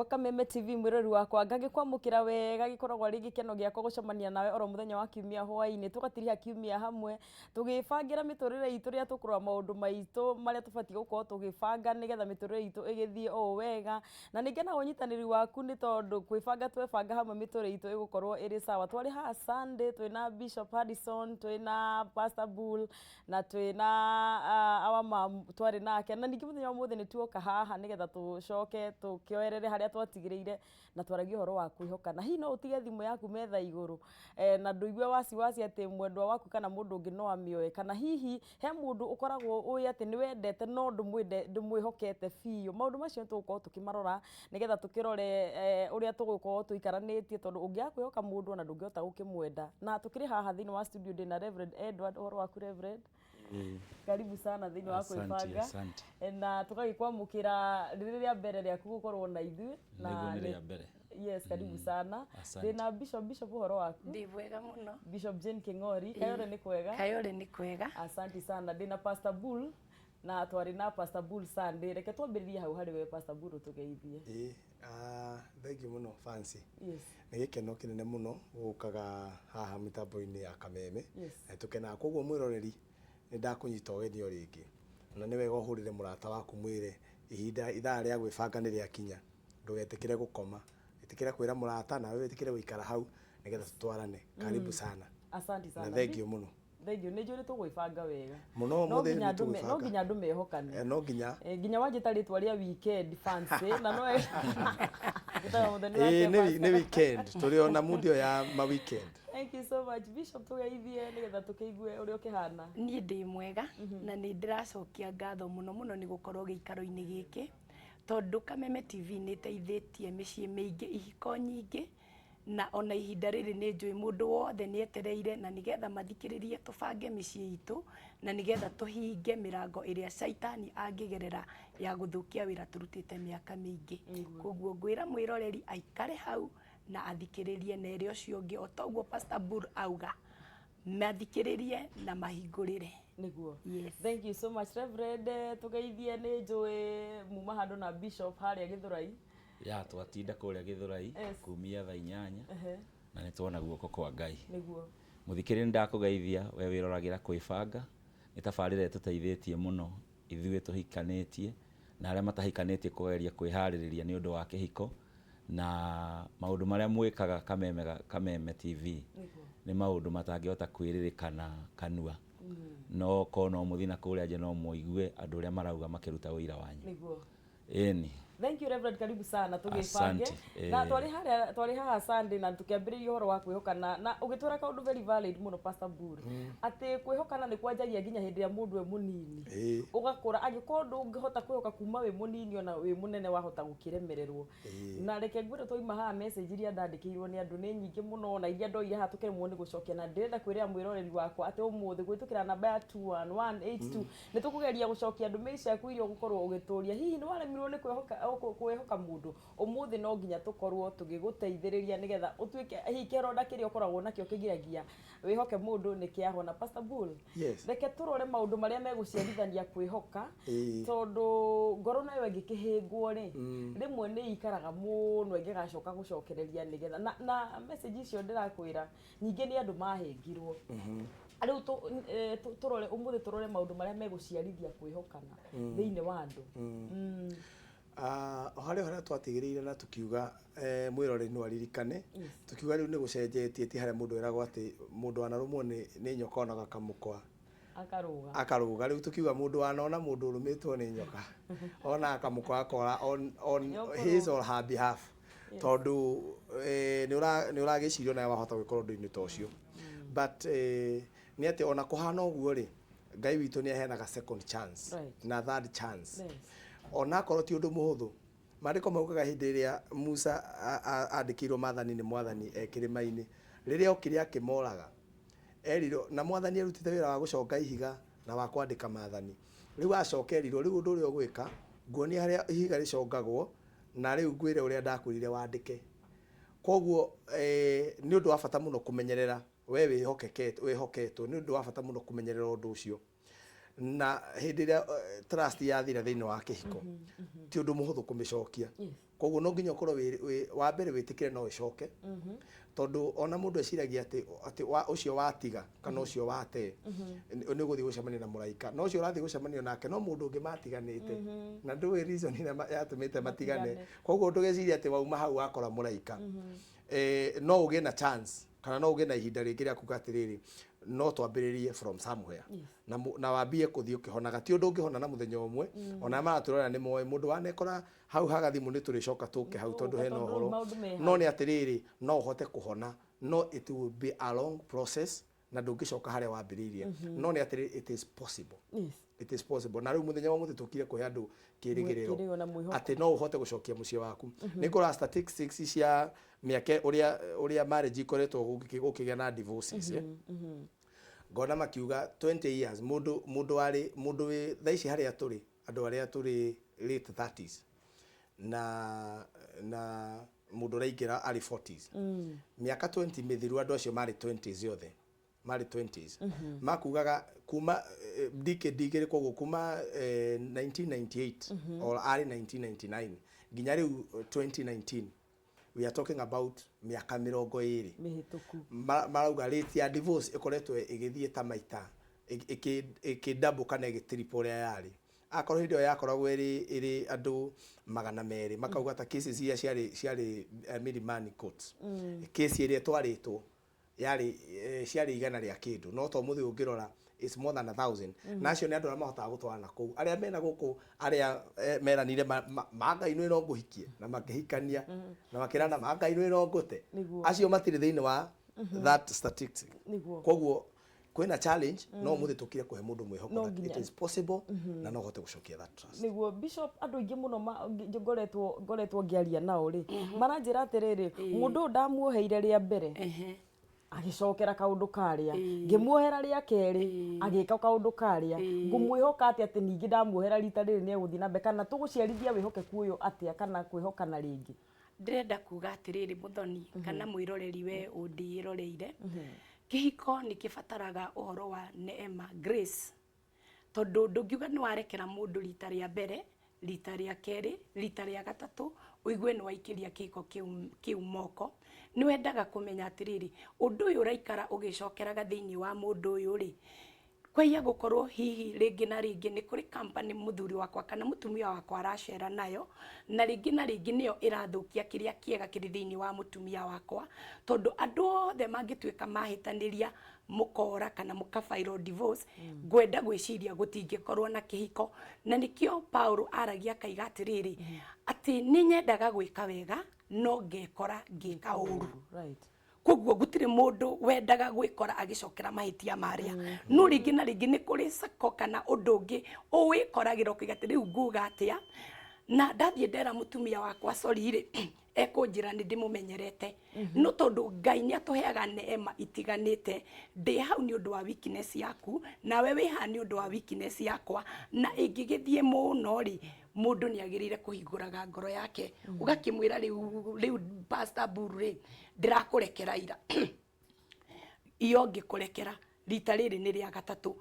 Gwa Kameme TV mwĩrori wakwa ngagĩkwamũkĩra wega, gĩkoragwo arĩ gĩkeno gĩakwa gũcemania nawe oro mũthenya wa kiumia hwaĩ-inĩ, tũgatiriha kiumia hamwe tũgĩbangĩra mĩtũrĩre itũ rĩrĩa tũkũrora maũndũ maitũ marĩa tũbatiĩ gũkorwo tũgĩbanga nĩgetha mĩtũrĩre itũ ĩgĩthiĩ o ũũ wega. Na nĩ ngenaga ũnyitanĩri waku nĩ tondũ kwĩbanga twebanga hamwe mĩtũrĩre itũ ĩgũkorwo ĩrĩ sawa. Twarĩ haha Sunday twĩna Bishop Hardison, twĩna Pastor Bull na twĩna our mom twarĩ nake. Na ningĩ mũthenya wa ũmũthĩ nĩ tuoka haha nĩgetha tũcoke tũkĩoerere harĩa twatigĩrĩire na twaragia ũhoro wa kwĩhokana. Hihi no ũtige thimũ yaku metha igũrũ na ndũigue wasiwasi atĩ mwendwa waku kana mũndũ ũngĩ no amĩoe? Kana hihi he mũndũ ũkoragwo ũĩ atĩ nĩ wendete no ndũmwĩhokete biũ? Maũndũ macio nĩ tũgũkorwo tũkĩmarora nĩgetha tũkĩrore ũrĩa tũgũkorwo tũikaranĩtie tondũ ũngĩaga kwĩhoka mũndũ ona ndũngĩhota gũkĩmwenda. Na tũkĩrĩ haha thĩinĩ wa studio ndĩna Reverend Edward, ũhoro waku Reverend? Karibu sana thĩinĩ wa Asante, kwĩbanga. asante. Na tũgagĩkwamũkĩra rĩrĩ rĩa mbere rĩaku gũkorwo na ithuĩ. Na Nĩguo nĩ rĩa mbere. Yes, karibu sana. Asante. Ndĩna Bishop, Bishop ũhoro waku? Ndĩ mwega mũno. Bishop Jane King'ori, Kayore nĩ kwega? Kayore nĩ kwega. Asante sana. Ndĩna Pastor Bull na twarĩ na Pastor Bull Sunday. Reke twambĩrĩrie hau harĩ we Pastor Bull ũtũgeithie. Ĩĩ, thengiũ mũno Fancy. Yes. Nĩ gĩkeno kĩnene mũno gũkaga haha mĩtambo-inĩ ya Kameme. Yes. Na tũkenaga. Koguo mwĩroreri nĩ ndakũnyita ũgeni o rĩngĩ. Na nĩ wega ũhũrĩre mũrata waku mwĩre ihinda ithaa rĩa gwĩbanga nĩ rĩakinya. Ndũgetĩkĩre gũkoma. Ĩtĩkĩra kwĩra mũrata nawe wĩtĩkĩre gũikara hau nĩgetha tũtwarane. Karibu sana. Asante sana. Na thengiũ mũno. Thengiũ, nĩ njũĩ nĩ tũgwĩbanga wega. Mũno No ũmũthĩ nginya nĩ andũ me- no tũgwĩbanga. nginya andũ mehokane. No nginya. Nginya wanjĩta rĩtwa rĩa weekend fancy na no Gĩtaga mũthoni Ĩĩ, wake nĩ Pastor. weekend. Tũrĩ ona mood ĩyo ya ma weekend. Thank you so much Bishop, tũgeithie nĩgetha tũkĩigue ũrĩa ũkĩhana. Niĩ ndĩ mwega na nĩ ndĩracokia ngatho mũno mũno nĩ gũkorwo gĩikaro-inĩ gĩkĩ tondũ Kameme TV nĩ ĩteithĩtie mĩciĩ mĩingĩ, ihiko nyingĩ, na ona ihinda rĩrĩ nĩ njũĩ mũndũ wothe nĩ etereire na nĩgetha mathikĩrĩrie tũbange mĩciĩ itũ na nĩgetha tũhinge mĩrango ĩrĩa caitani angĩgerera ya gũthũkia wĩra tũrutĩte mĩaka mĩingĩ. Koguo ngwĩra mwĩroreri aikare hau na athikĩrĩrie na ere ũcio ũngĩ o toguo Pastor Bull auga, mathikĩrĩrie na mahingũrĩre. Nĩguo. Yes. Thank you so much Reverend, tũgeithie nĩ njũĩ muma handũ na Bishop harĩa Gĩthũrai. Ya twatinda kũrĩa Gĩthũrai Yes. kumia thaa 8 na nĩ tuona guoko kwa Ngai. Nĩguo. Mũthikĩrĩria nĩ ndakũgeithia we wĩroragĩra kwĩbanga, nĩ tabarĩra ĩtũteithĩtie mũno ithuĩ tũhikanĩtie na arĩa matahikanĩtie kũgeria kwĩharĩrĩria nĩ ũndũ wa kĩhiko na maũndũ marĩa mwĩkaga Kameme, Kameme TV nĩ maũndũ matangĩhota kwĩrĩrĩkana kanua no korwo no mũthiĩ na kũrĩa nja no mũigue andũ ũrĩa marauga makĩruta ũira wanyu. Nĩguo. Ĩni. Thank you Reverend, karibu sana tũgĩbange. Asante. Na twarĩ harĩa twarĩ haha Sunday na tũkĩambĩrĩria ũhoro wa kwĩhokana na ũgĩtwĩra kaũndũ very valid mũno Pastor Bull atĩ kwĩhokana nĩ kwanjagia nginya hĩndĩ ĩrĩa mũndũ e mũnini. Ũgakũra angĩkorwo ndũngĩhota kwĩhoka kuma wĩ mũnini ona wĩ mũnene wahota gũkĩremererwo. Na reke ngwĩre twauma haha message iria ndandĩkĩirwo nĩ andũ nĩ nyingĩ mũno na iria ndoire haha tũkĩremwo nĩ gũcokia na ndĩrenda kwĩrĩra mwĩroreri wakwa atĩ ũmũthĩ kũhĩtũkĩra namba ya 21182 nĩ tũkũgeria gũcokia ndũmĩrĩri ciaku iria ũgũkorwo ũgĩtũria. Hihi nĩ waremirwo nĩ kwĩhoka mũndũ? Ũmũthĩ no nginya tũkorwo tũgĩgũteithĩrĩria nĩgetha ũtuĩke hihi kĩronda kĩrĩa ũkoragwo nakĩo kĩgiragia wĩhoke mũndũ nĩ kĩahona. Pastor Bull, Yes. reke tũrore maũndũ marĩa megũciarithania kwĩhoka tondũ ngoro nayo ĩngĩkĩhĩngwo rĩ, rĩmwe nĩ ikaraga mũno ĩngĩgacoka gũcokereria nĩgetha na message icio ndĩrakwĩra nyingĩ nĩ andũ mahĩngirwo. Rĩu tũrore ũmũthĩ tũrore maũndũ marĩa megũciarithia kwĩhokana thĩinĩ wa andũ. O harĩa harĩa twatigĩrĩire na tũkiuga mwĩroreri no aririkane, tũkiuga rĩu nĩ gũcenjetie ti harĩa mũndũ eragwo atĩ mũndũ wanarũmwo nĩ nyoka onaga kamũkwa akarũga. Akarũga. Rĩu tũkiuga mũndũ wanona mũndũ ũrũmĩtwo nĩ nyoka ona kamũkwa akora on his or her behalf tondũ nĩ ũragĩciria onawe wahota gwĩkora ũndũ-inĩ ta ũcio. But nĩ atĩ ona kũhana ũguo rĩ, Ngai witũ nĩ aheanaga second chance na third chance. Ona akorwo ti ũndũ mũhũthũ, maandĩko maugaga hĩndĩ ĩrĩa Musa andĩkĩirwo maathani nĩ Mwathani e kĩrĩma-inĩ, rĩrĩa okire akĩmoraga, erirwo, na Mwathani arutĩte wĩra wa gũconga ihiga na wa kwandĩka maathani. Rĩu acoka erirwo, rĩu ũndũ ũrĩa ũgwĩka, nguonia harĩa ihiga rĩcongagwo, na rĩu ngwĩre ũrĩa ndakwĩrire wandĩke. Koguo nĩ ũndũ wa bata mũno kũmenyerera we wĩhoketwo, nĩ ũndũ wa bata mũno kũmenyerera ũndũ ũcio. Na hĩndĩ ĩrĩa trust yathira thĩinĩ wa kĩhiko, ti ũndũ mũhũthũ kũmĩcokia. Koguo no nginya ũkorwo wa mbere wĩtĩkĩre no ĩcoke, tondũ ona mũndũ eciragia atĩ ũcio watiga kana ũcio wate nĩ ũgũthiĩ gũcemania na mũraika, no ũcio ũrathiĩ gũcemania nake no mũndũ ũngĩ matiganĩte na ndũĩ reason ĩrĩa yatũmĩte matigane. Koguo ndũgecirie atĩ wauma hau wakora mũraika. No ũgĩe na chance kana no ũgĩe na ihinda rĩngĩ rĩa kuga atĩrĩrĩ, no twambĩrĩrie from somewhere. Na wambie kũthiĩ ũkĩhonaga. Ti ũndũ ũngĩhona na mũthenya ũmwe. Ona maratũrora nĩ moĩ mũndũ wanekora hau hagathimũ nĩ tũrĩcoka tũke hau tondũ hena Tondũ ũhoro. Maũndũ me No nĩ atĩrĩrĩ, no ũhote kũhona, no it will be a long process na ndũngĩcoka harĩa wambĩrĩirie. No nĩ atĩrĩrĩ, it is possible. It is possible. Na rĩu mũthenya wa mũthĩ tũkire kũhe andũ kĩrĩgĩrĩro Kĩrĩgĩrĩro na mwĩhoko. Atĩ no ũhote gũcokia mũciĩ waku. Nĩ ngũrora statistics cia mĩaka ũrĩa marriage ikoretwo gũkĩgĩa na divorces, ngona makiuga 20 years mũndũ warĩ mũndũ wĩ thaa ici harĩa tũrĩ, andũ arĩa tũrĩ late 30s na mũndũ ũraingĩra arĩ 40s, mĩaka 20 mĩthiru, andũ acio marĩ 20s yothe, marĩ 20s, makugaga kuma decade igĩrĩ, koguo kuma 1998 or arĩ 1999 nginya rĩu 2019, we are talking about mĩaka 20 mĩhĩtũku. Marauga rate ya divorce ĩkoretwo ĩgĩthiĩ ta maita ĩkĩ double kana ĩgĩ triple ũrĩa yarĩ. Akorwo hĩndĩ ĩyo yakoragwo ĩrĩ andũ 200, makauga ta cases iria ciarĩ Milimani Courts, case ĩrĩa ĩtwarĩtwo yarĩ ciarĩ igana rĩa kĩndũ, no to mũthĩ ũngĩrora it's more than 1,000. Na acio nĩ andũ arĩa mahotaga gũtwarana kũu, arĩa mena gũkũ, arĩa meranire ma Ngai nĩ no ngũhikie, na makĩhikania na makĩrana ma Ngai nĩ no ngũte. Acio matirĩ thĩinĩ wa that statistic. Koguo kwĩna challenge, no mũthĩ tũkire kũhe mũndũ mwĩhoko No that it nginya. is possible na no ũhote gũcokia that trust. Nĩguo, Bishop. Andũ aingĩ mũno ngoretwo ngĩaria nao rĩ, maranjĩra atĩrĩrĩ, mũndũ ũyũ ndamuoheire rĩa mbere, agĩcokera kaũndũ karĩa, ngĩmuohera rĩa kerĩ, agĩka kaũndũ karĩa. Ngũmwĩhoka atĩa atĩ ningĩ ndamuohera rita rĩrĩ nĩ egũthiĩ na mbere, kana tũgũciarithia wĩhokeku ũyũ atĩa kana kwĩhokana rĩngĩ? Ndĩrenda kuga atĩrĩrĩ, mũthoni kana mwĩroreri, we ũndĩroreire, kĩhiko nĩ kĩbataraga ũhoro wa neema, grace, tondũ ndũngiuga nĩ warekera mũndũ rita rĩa mbere, rita rĩa kerĩ, rita rĩa gatatũ, ũigue nĩ waikĩria kĩhiko kĩu moko. Nĩ wendaga kũmenya atĩrĩrĩ, ũndũ ũyũ ũraikara ũgĩcokeraga thĩinĩ wa mũndũ ũyũ rĩ, kwaiya gũkorwo hihi rĩngĩ na rĩngĩ nĩ kũrĩ company mũthuri wakwa kana mũtumia wakwa aracera nayo, na rĩngĩ na rĩngĩ nĩyo ĩrathũkia kĩrĩa kĩega kĩrĩ thĩinĩ wa mũtumia wakwa. Tondũ andũ othe mangĩtuĩka mahĩtanĩria, mũkora kana mũkabairwo divorce, ngwenda gwĩciria gũtingĩkorwo na kĩhiko. Na nĩkĩo Paulo aragia akaiga atĩrĩrĩ, atĩ nĩ nyendaga gwĩka wega no ngekora ngĩka ũru. Koguo gũtirĩ mũndũ wendaga gwĩkora agĩcokera mahĩtia marĩa, no rĩngĩ na rĩngĩ nĩ kũrĩ sako kana ũndũ ũngĩ ũwĩkoragĩra ũkaiga atĩ rĩu nguga atĩa na ndathiĩ ndera mũtumia wakwa sorry rĩ, ekũnjĩra nĩ ndĩmũmenyerete. No tondũ Ngai nĩ atũheaga neema itiganĩte, ndĩ hau nĩ ũndũ wa weakness yaku, nawe wĩ haha nĩ ũndũ wa weakness yakwa. Na ĩngĩgĩthiĩ mũno rĩ, mũndũ nĩ agĩrĩire kũhingũraga ngoro yake, ũgakĩmwĩra, rĩu Pastor Buru rĩ, ndĩrakũrekera ira iyo, ngĩkũrekera rita rĩrĩ nĩ rĩa gatatũ,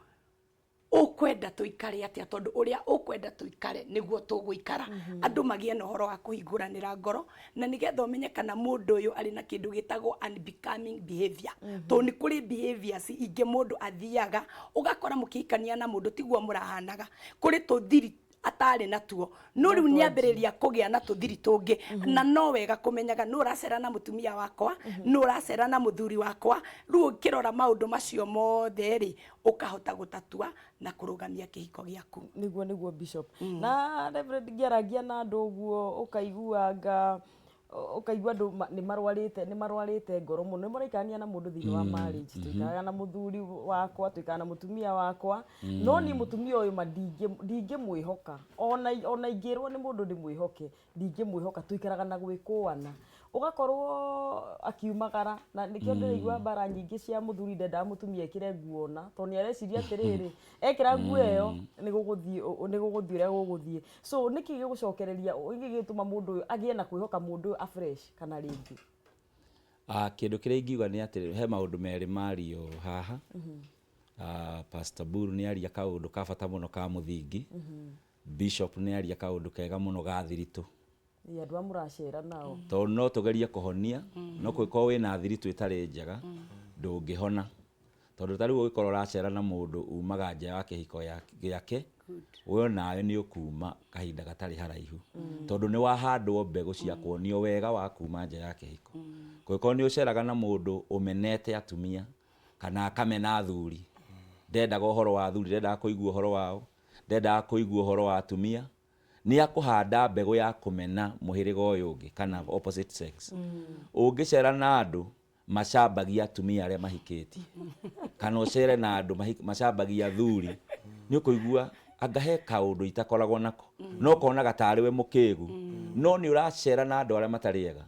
ũkwenda tũikare atĩa? Tondũ ũrĩa ũkwenda tũikare nĩguo tũgũikara. Andũ magĩe na ũhoro wa kũhingũranĩra ngoro, na nĩgetha ũmenye kana mũndũ ũyũ arĩ na kĩndũ gĩtagwo unbecoming behavior, tondũ nĩ kũrĩ behaviors ingĩ mũndũ athiaga ũgakora mũkĩhikania na mũndũ tiguo mũrahanaga, kũrĩ tũthiri atarĩ natuo, no rĩu nĩ ambĩrĩria kũgĩa na tũthiri tũngĩ. Na no wega kũmenyaga nũ ũracera na mũtumia wakwa, nũ ũracera na mũthuri wakwa. Rĩu ũkĩrora maũndũ macio mothe rĩ, ũkahota gũtatua na kũrũgamia kĩhiko gĩaku. Nĩguo, Bishop na Reverend, ngĩaragia na andũ ũguo ũkaiguanga ũkaigua andũ nĩ marwarĩte ngoro mũno, nĩ maraikarania na mũndũ thĩinĩ wa marriage, tũikaraga na mũthuri wakwa, tũikaraga na mũtumia wakwa, no niĩ mũtumia ũyũ ma ndingĩmwĩhoka. Ona ingĩrwo nĩ mũndũ ndĩmwĩhoke, ndingĩmwĩhoka. Tũikaraga na gwĩkũana, ũgakorwo akiumagara, na nĩkĩo ndĩraigua mbara nyingĩ cia mũthuri ndendaga mũtumia ekĩre nguo na tondũ nĩ areciria atĩrĩrĩ, ekĩra nguo ĩyo nĩ gũgũthiĩ ũrĩa gũgũthiĩ. So nĩkĩ gĩgũcokereria, nĩkĩ gĩgũtũma mũndũ ũyũ agĩe na kwĩhoka mũndũ ũyũ afresh kana rĩngĩ? Kĩndũ kĩrĩa ingiuga nĩ atĩrĩrĩ, he maũndũ merĩ mario haha. Pastor Buru nĩ aria kaũndũ ka bata mũno ka mũthingi. Bishop nĩ aria kaũndũ kega mũno ga thiritũ. Ĩ, andũ a mũracera nao. Tondũ no tũgerie kũhonia, no kũngĩkorwo wĩna thiritũ ĩtarĩ njega, ndũngĩhona. Tondũ ta rĩu ũngĩkorwo ũracera na mũndũ umaga nja wa kĩhiko gĩake, we onawe nĩ ũkuma kahinda gatarĩ haraihu. Tondũ nĩ wahandwo mbegũ cia kuonio wega wa kuma nja ya kĩhiko. Kũngĩkorwo nĩ ũceraga na mũndũ ũmenete atumia, kana akamena athuri, ndendaga ũhoro wa athuri, ndendaga kũigua ũhoro wao, ndendaga kũigua ũhoro wa atumia, nĩ akũhanda mbegũ ya kũmena mũhĩrĩga ũyũ ũngĩ kana opposite sex. Ũngĩcera na andũ macambagia atumia arĩa mahikĩtie, kana ũcere na andũ macambagia athuri, nĩ ũkũigua anga he kaũndũ itakoragwo nako, no konaga tarĩ we mũkĩgu, no nĩ ũracera na andũ arĩa matarĩ ega.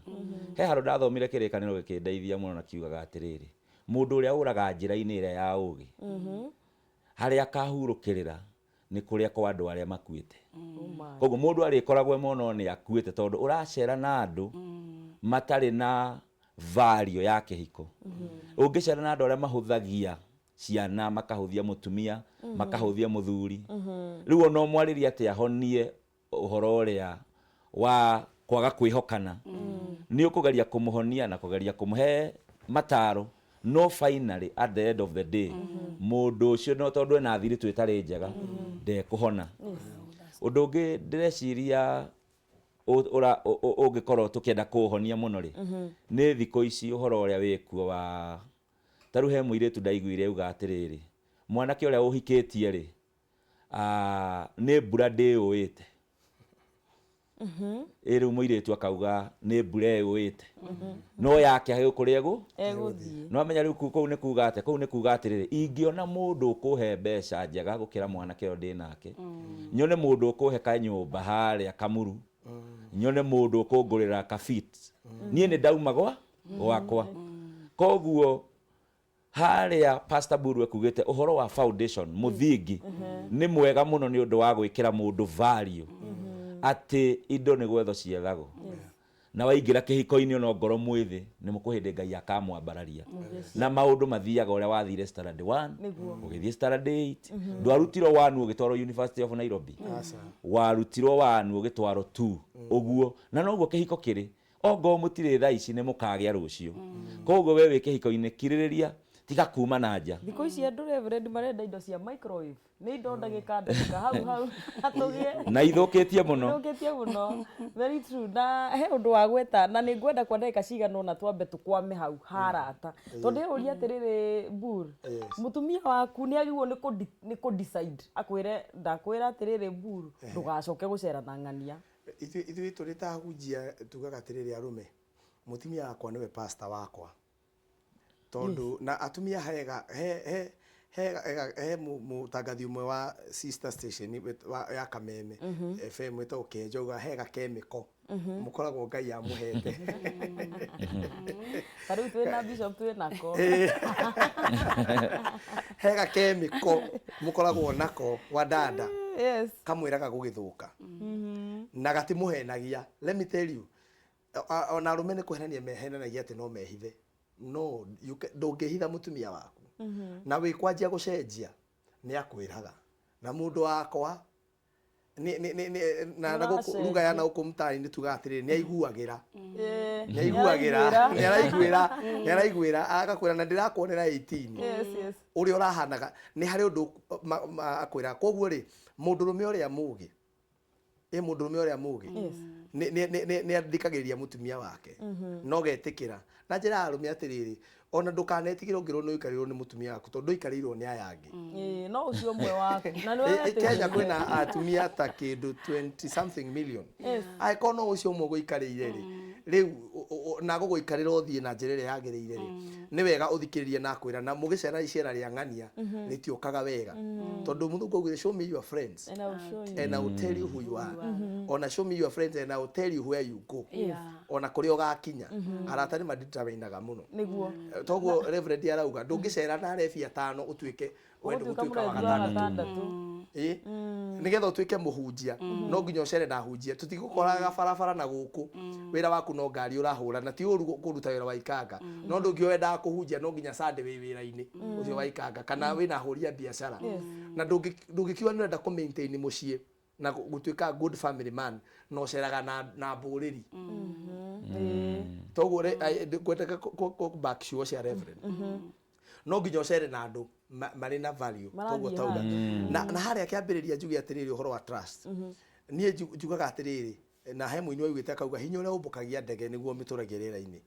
He handũ ndathomire kĩrĩkanĩro gĩkĩndeithia mũno na kiugaga atĩrĩrĩ, mũndũ ũrĩa ũraga njĩra-inĩ ĩrĩa ya ũgĩ, harĩa akahurũkĩrĩra nĩ kũrĩa kwa andũ arĩa makuĩte. Koguo mũndũ arĩkoragwo e mũno nĩ akuĩte, tondũ ũracera na andũ matarĩ na value ya kĩhiko. Ũngĩcera na andũ arĩa mahũthagia ciana, makahũthia mũtumia, makahũthia mũthuri, rĩu ona ũmwarĩrie atĩ ahonie ũhoro ũrĩa wa kwaga kwĩhokana, nĩ ũkũgeria kũmũhonia na kũgeria kũmũhe mataro, no finally at the end of the day mũndũ ũcio no tondũ ena thiritũ ĩtarĩ njega ndekũhona. Ũndũ ũngĩ ndĩreciria ũngĩkorwo tũkĩenda kũũhonia mũno rĩ, nĩ thikũ ici ũhoro ũrĩa wĩkuo wa ta rĩu he mũirĩtu ndaiguire auga atĩrĩrĩ, mwanake ũrĩa ũhikĩtie rĩ, nĩ mbura ndĩũĩte. Ĩ rĩu mũirĩtu akauga nĩ mbura ĩũĩte, no yake kũrĩa egũthiĩ. No amenya rĩu kũu nĩ kuga atĩa? Kũu nĩ kuga atĩrĩrĩ, ingĩona mũndũ ũkũhe mbeca njega gũkĩra mwanake ũyũ ndĩ nake, nyone mũndũ ũkũhe kanyũmba harĩa Kamuru, nyone mũndũ ũkũngũrĩra ka-Fit, niĩ nĩ ndauma gwakwa. Koguo harĩa Pastor Buru ekugĩte ũhoro wa foundation, mũthingi nĩ mwega mũno nĩ ũndũ wa gwĩkĩra mũndũ value atĩ indo nĩ gwethwo ciethagwo. Na waingĩra kĩhiko-inĩ ona ngoro mwĩthĩ nĩ mũkũhĩndĩ Ngai akamwambararia, na maũndũ mathiaga ũrĩa wathire standard 1 ũgĩthiĩ standard 8. Ndwarutirwo 1 ũgĩtwarwo University of Nairobi, warutirwo 1 ũgĩtwarwo 2 ũguo. Na noguo kĩhiko kĩrĩ, ongorwo mũtirĩ thaa ici nĩ mũkagĩa rũciũ. Koguo we wĩ kĩhiko-inĩ kirĩrĩria, tiga kuma na nja. Thikũ ici andũ Reverend marenda indo cia microwave, nĩ indo ndagĩka ndagĩka hau hau atũgĩe. Na ithũkĩtie mũno. Ithũkĩtie mũno, very true. Na he ũndũ wa gweta na nĩ ngwenda kwa ndagĩka cigana ũna twambe tũkwame hau harata, tondũ ndĩũria atĩrĩrĩ, Bur, mũtumia waku nĩ agĩrĩirwo nĩ kũ decide akwĩre, ndakwĩra atĩrĩrĩ Bur, ndũgacoke gũcera na ng'ania? Ithuĩ tũrĩ ta ahunjia tugaga atĩrĩrĩ, arũme, mũtumia wakwa nĩwe pastor wakwa, tondũ na atumia hega he he he he mũtangathi ũmwe wa sister station ya Kameme FM wĩtagwo Kenjo auga hega kemiko mũkoragwo Ngai amũhete. Ta rĩu twĩna bishop twĩ nako. Hega kemiko mũkoragwo nako wa dada, kamwĩraga gũgĩthũka na gatimũhenagia. Let me tell you, ona arũme nĩ kũhenania mehenanagia atĩ no mehithe, no ndũngĩhitha mũtumia waku, na wĩ kwanjia gũcenjia nĩ akwĩraga. Na mũndũ wakwa na gũkũ ruga ya na gũkũ mtaani tugaga atĩrĩrĩ, nĩ aiguagĩra, nĩ aiguagĩra, nĩ araiguĩra, nĩ araiguĩra, agakwĩra na ndĩrakuonera 18 ũrĩa ũrahanaga nĩ harĩ ũndũ akwĩra. Koguo rĩ, mũndũrũme ũrĩa mũgĩ, ĩ mũndũrũme ũrĩa mũgĩ nĩ athikagĩrĩria mũtumia wake no getĩkĩra. Na njĩra ya arũme atĩrĩrĩ, ona ndũkanetigĩre ũngĩrwo nĩ ũikarĩirwo nĩ mũtumia waku, tondũ ndũikarĩirwo nĩ aya angĩ. Ĩĩ, no ũcio ũmwe waku na nĩ Kenya kwĩna atumia ta kĩndũ 20 something million. Angĩkorwo no ũcio ũmwe ũgũikarĩire rĩ, rĩu na gũgũikarĩra ũthiĩ na njĩra ĩrĩa yagĩrĩire rĩ, nĩ wega ũthikĩrĩrie na akwĩra. Na mũgĩcera icera rĩa ng'ania rĩtiũkaga wega, tondũ mũthũngũ augire, "Show me your friends And I will show you. and I will tell you who you are." Ona "Show me your friends and I will tell you where you go." Ona kũrĩa ũgakinya, arata nĩ madeterminaga mũno. Nĩguo. Toguo Reverend arauga ndũngĩcera na arebi atano ũtuĩke wende ũgũtuĩka gũtuĩka wa mũrebi wa gatandatũ. Gatandatũ. Ĩ nĩgetha ũtuĩke mũhunjia no nginya ũcere na hunjia, tũtigũkoraga barabara na gũkũ wĩra waku no ngari ũrahũra. Na ti ũru kũruta wĩra wa ikanga, no ndũngĩ wendaga kũhunjia no nginya Sunday wĩ wĩra-inĩ ũcio wa ikanga kana wĩna ahũri a biacara, na ndũngĩkiuga nĩ ũrenda kũ maintain mũciĩ. Na gũtuĩka good family man na ũceraga na mbũrĩri. Toguo ngwendeka back ciugo cia reverend, no nginya ũcere na andũ marĩ na value. Toguo Marathiĩ tauga handũ. Na harĩa kĩambĩrĩria njuge atĩrĩrĩ, ũhoro wa trust, niĩ njugaga atĩrĩrĩ, na he mũini waiguĩte akauga, hinya ũrĩa ũmbũkagia ndege nĩguo mĩtũragia rĩera-inĩ.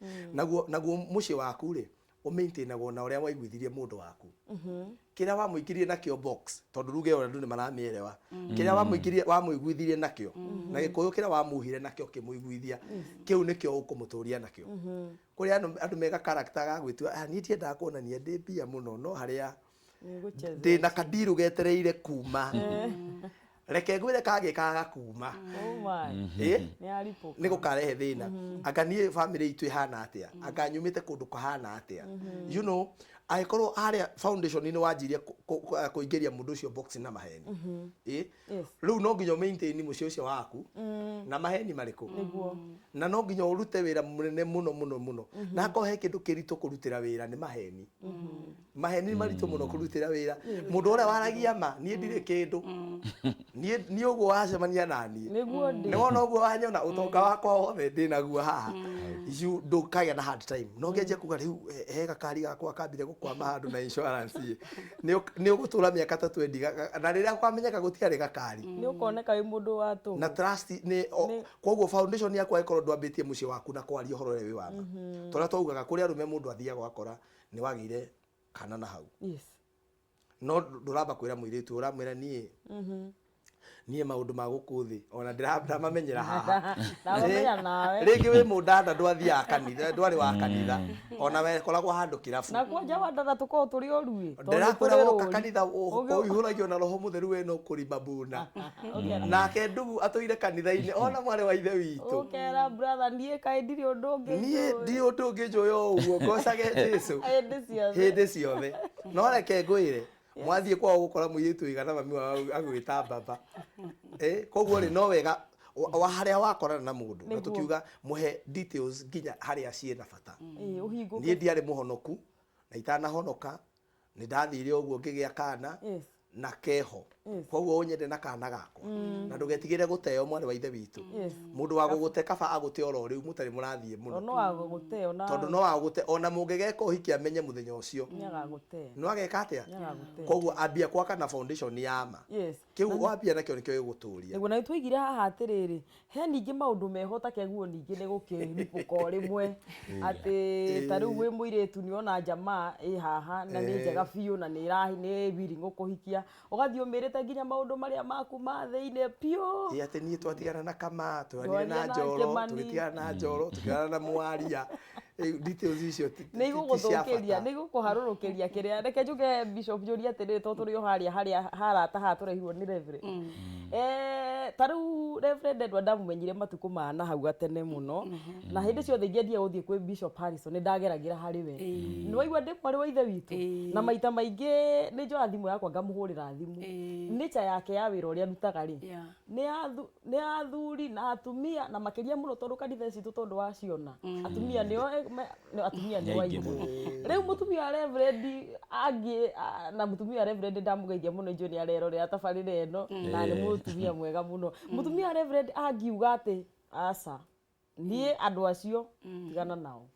Naguo mũciĩ waku rĩ, ũmaintainagwo na ũrĩa waiguithirie mũndũ waku, kĩrĩa wamũingĩrie nakĩo box, tondũ ruge ĩyo andũ nĩ maramĩerewa, kĩrĩa wamũingĩrie, wamũiguithirie nakĩo na Gĩkũyũ, kĩrĩa wamuhire nakĩo kĩmũiguithia, kĩu nĩkĩo ũkũmũtũria nakĩo. Kũrĩ andũ mega character ga gwĩtua, "Ah, niĩ ndiendaga kuonania ndĩ mbia mũno, no harĩa Nĩ ndĩ na kandiru getereire kuma, reke ngwĩre kangĩkaga kuma." Oh my. Ĩ Nĩ aripũka. Nĩ gũkarehe thĩna. Anga niĩ family itũ ĩhana atĩa? Anga nyumĩte kũndũ kũhana atĩa? Angĩkorwo harĩa foundation-inĩ wanjirie kũingĩria mũndũ ũcio box na maheni, ĩ rĩu no nginya maintain mũciĩ ũcio waku na maheni marĩkũ? Nĩguo. Na no nginya ũrute wĩra mũnene mũno mũno mũno. Na akorwo he kĩndũ kĩritũ kũrutĩra wĩra, nĩ maheni. Maheni nĩ maritũ mũno kũrutĩra wĩra. Mũndũ ũrĩa waragia ma, niĩ ndirĩ kĩndũ, niĩ ũguo wacemania na niĩ, Nĩguo ndĩ. nĩ wona ũguo wanyona, ũtonga wakwa wothe ndĩ naguo haha, you ndũkagĩa na hard time. No ngĩanjia kuga rĩu he gakari gakwa kambire gũkwama handũ na insurance ĩ, nĩ ũgũtũra mĩaka ta 20 na rĩrĩa kwamenyeka gũtiarĩ gakari. Nĩ ũkoneka wĩ mũndũ wa tũhũ. Na trust nĩ koguo foundation yaku, angĩkorwo ndwambĩtie mũciĩ waku na kwaria ũhoro ũrĩa wĩ wa ma, tũrĩa twaugaga kũrĩ arũme, mũndũ athiaga ũgakora nĩ wagĩire kana na hau, no ndũramba kwĩra mũirĩtu, ũramwĩra, niĩ maũndũ ma gũkũ thĩ ona ndĩramamenyera haha." Ndamamenya nawe. Rĩngĩ wĩ mũndanda, ndwathiaga kanitha, ndwarĩ wa kanitha, ona wekoragwo handũ kĩrabu. Na kwanja wandara tũkoragwo tũrĩ oru ĩ. Tondũ Ndĩrakwĩra, tũrĩ woka rũri. kanitha ũihũragio na Roho Mũtheru, we no kũrima mbuna. Nake ndugu atũire kanitha-inĩ ona mwarĩ wa ithe witũ. Ũkera brother, niĩ kaĩ ndirĩ ũndũ ũngĩ Niĩ njũĩ. ndirĩ ũndũ ũngĩ njũĩ, o ũguo ngocage Jesũ Hĩndĩ ciothe. Hĩndĩ ciothe. No reke ngwĩre, mwathiĩ kwao gũkora mũirĩtu ũigana mami wao agwĩta baba. Koguo rĩ, no wega wa harĩa wakorana na mũndũ na tũkiuga mũhe details nginya harĩa ciĩna bata. Ĩ, ũhingũke. Niĩ ndiarĩ mũhonoku, na itanahonoka nĩ ndathire ũguo ngĩgĩa kana na keho. Koguo ũnyende na kana gakwa na ndũgetigĩre gũteo, mwarĩ wa ithe witũ. Mũndũ wa gũgũte, kaba agũte oro rĩu mũtarĩ mũrathiĩ mũno. Tondũ no agũgũte ona. Tondũ no agũte ona mũngĩgeka ũhiki amenye mũthenya ũcio. Nĩ agagũte. No ageka atĩa? Nĩ agagũte. Koguo ambia gwaka na foundation ya ma. Kĩu wambia nakĩo nĩkĩo gĩgũtũria. Nĩguo, na nĩtwaigire haha atĩrĩrĩ, he ningĩ maũndũ meho ta keguo, ningĩ nĩ gũkĩripũka o rĩmwe atĩ ta rĩu wĩ mũirĩtu, nĩona njamaa ĩ haha na nĩ njega biũ na nĩ ĩrahi nĩ willing gũkũhikia, ũgathiĩ ũmĩrĩte nginya maũndũ marĩa maku ma thĩinĩ biũ. Ĩ atĩ niĩ twatigana na kama twanire Twaria na na Njoro, Kĩmani. tũgĩtigana na Njoro, tũkĩtigana na Mwaria. Details icio nĩ ti cia igũgũthũkĩria bata. Nĩ igũkũharũrũkĩria kĩrĩa. Reke njuge, Bishop, njũrie atĩrĩrĩ, tondũ tũrĩ o harĩa harĩa harata haha tũrehirwo nĩ Reverend. Ta rĩu Reverend Edward ndamũmenyire matukũ ma na hau gatene mũno, na hĩndĩ ciothe ingĩendire gũthiĩ kwĩ Bishop Harrison nĩ ndageragĩra harĩ we. Nĩ waigua ndĩ mwarĩ wa ithe witũ, na maita maingĩ nĩ njoya thimũ yakwa ngamũhũrĩra thimũ. Nature yake ya wĩra ũrĩa arutaga rĩ, nĩ athuri na atumia, na makĩria mũno tondũ kanitha citũ, tondũ waciona atumia nĩo atumia Nĩ nĩo aingĩ aingĩ. Mũno. Rĩu mũtumia wa reverend angĩ na mũtumia wa reverend, ndamũgeithia mũno, njũĩ nĩ arerorera tabarĩra ĩno, na nĩ mũtumia mwega mũno. Mũtumia wa reverend angiuga atĩ aca, niĩ andũ acio tigana nao.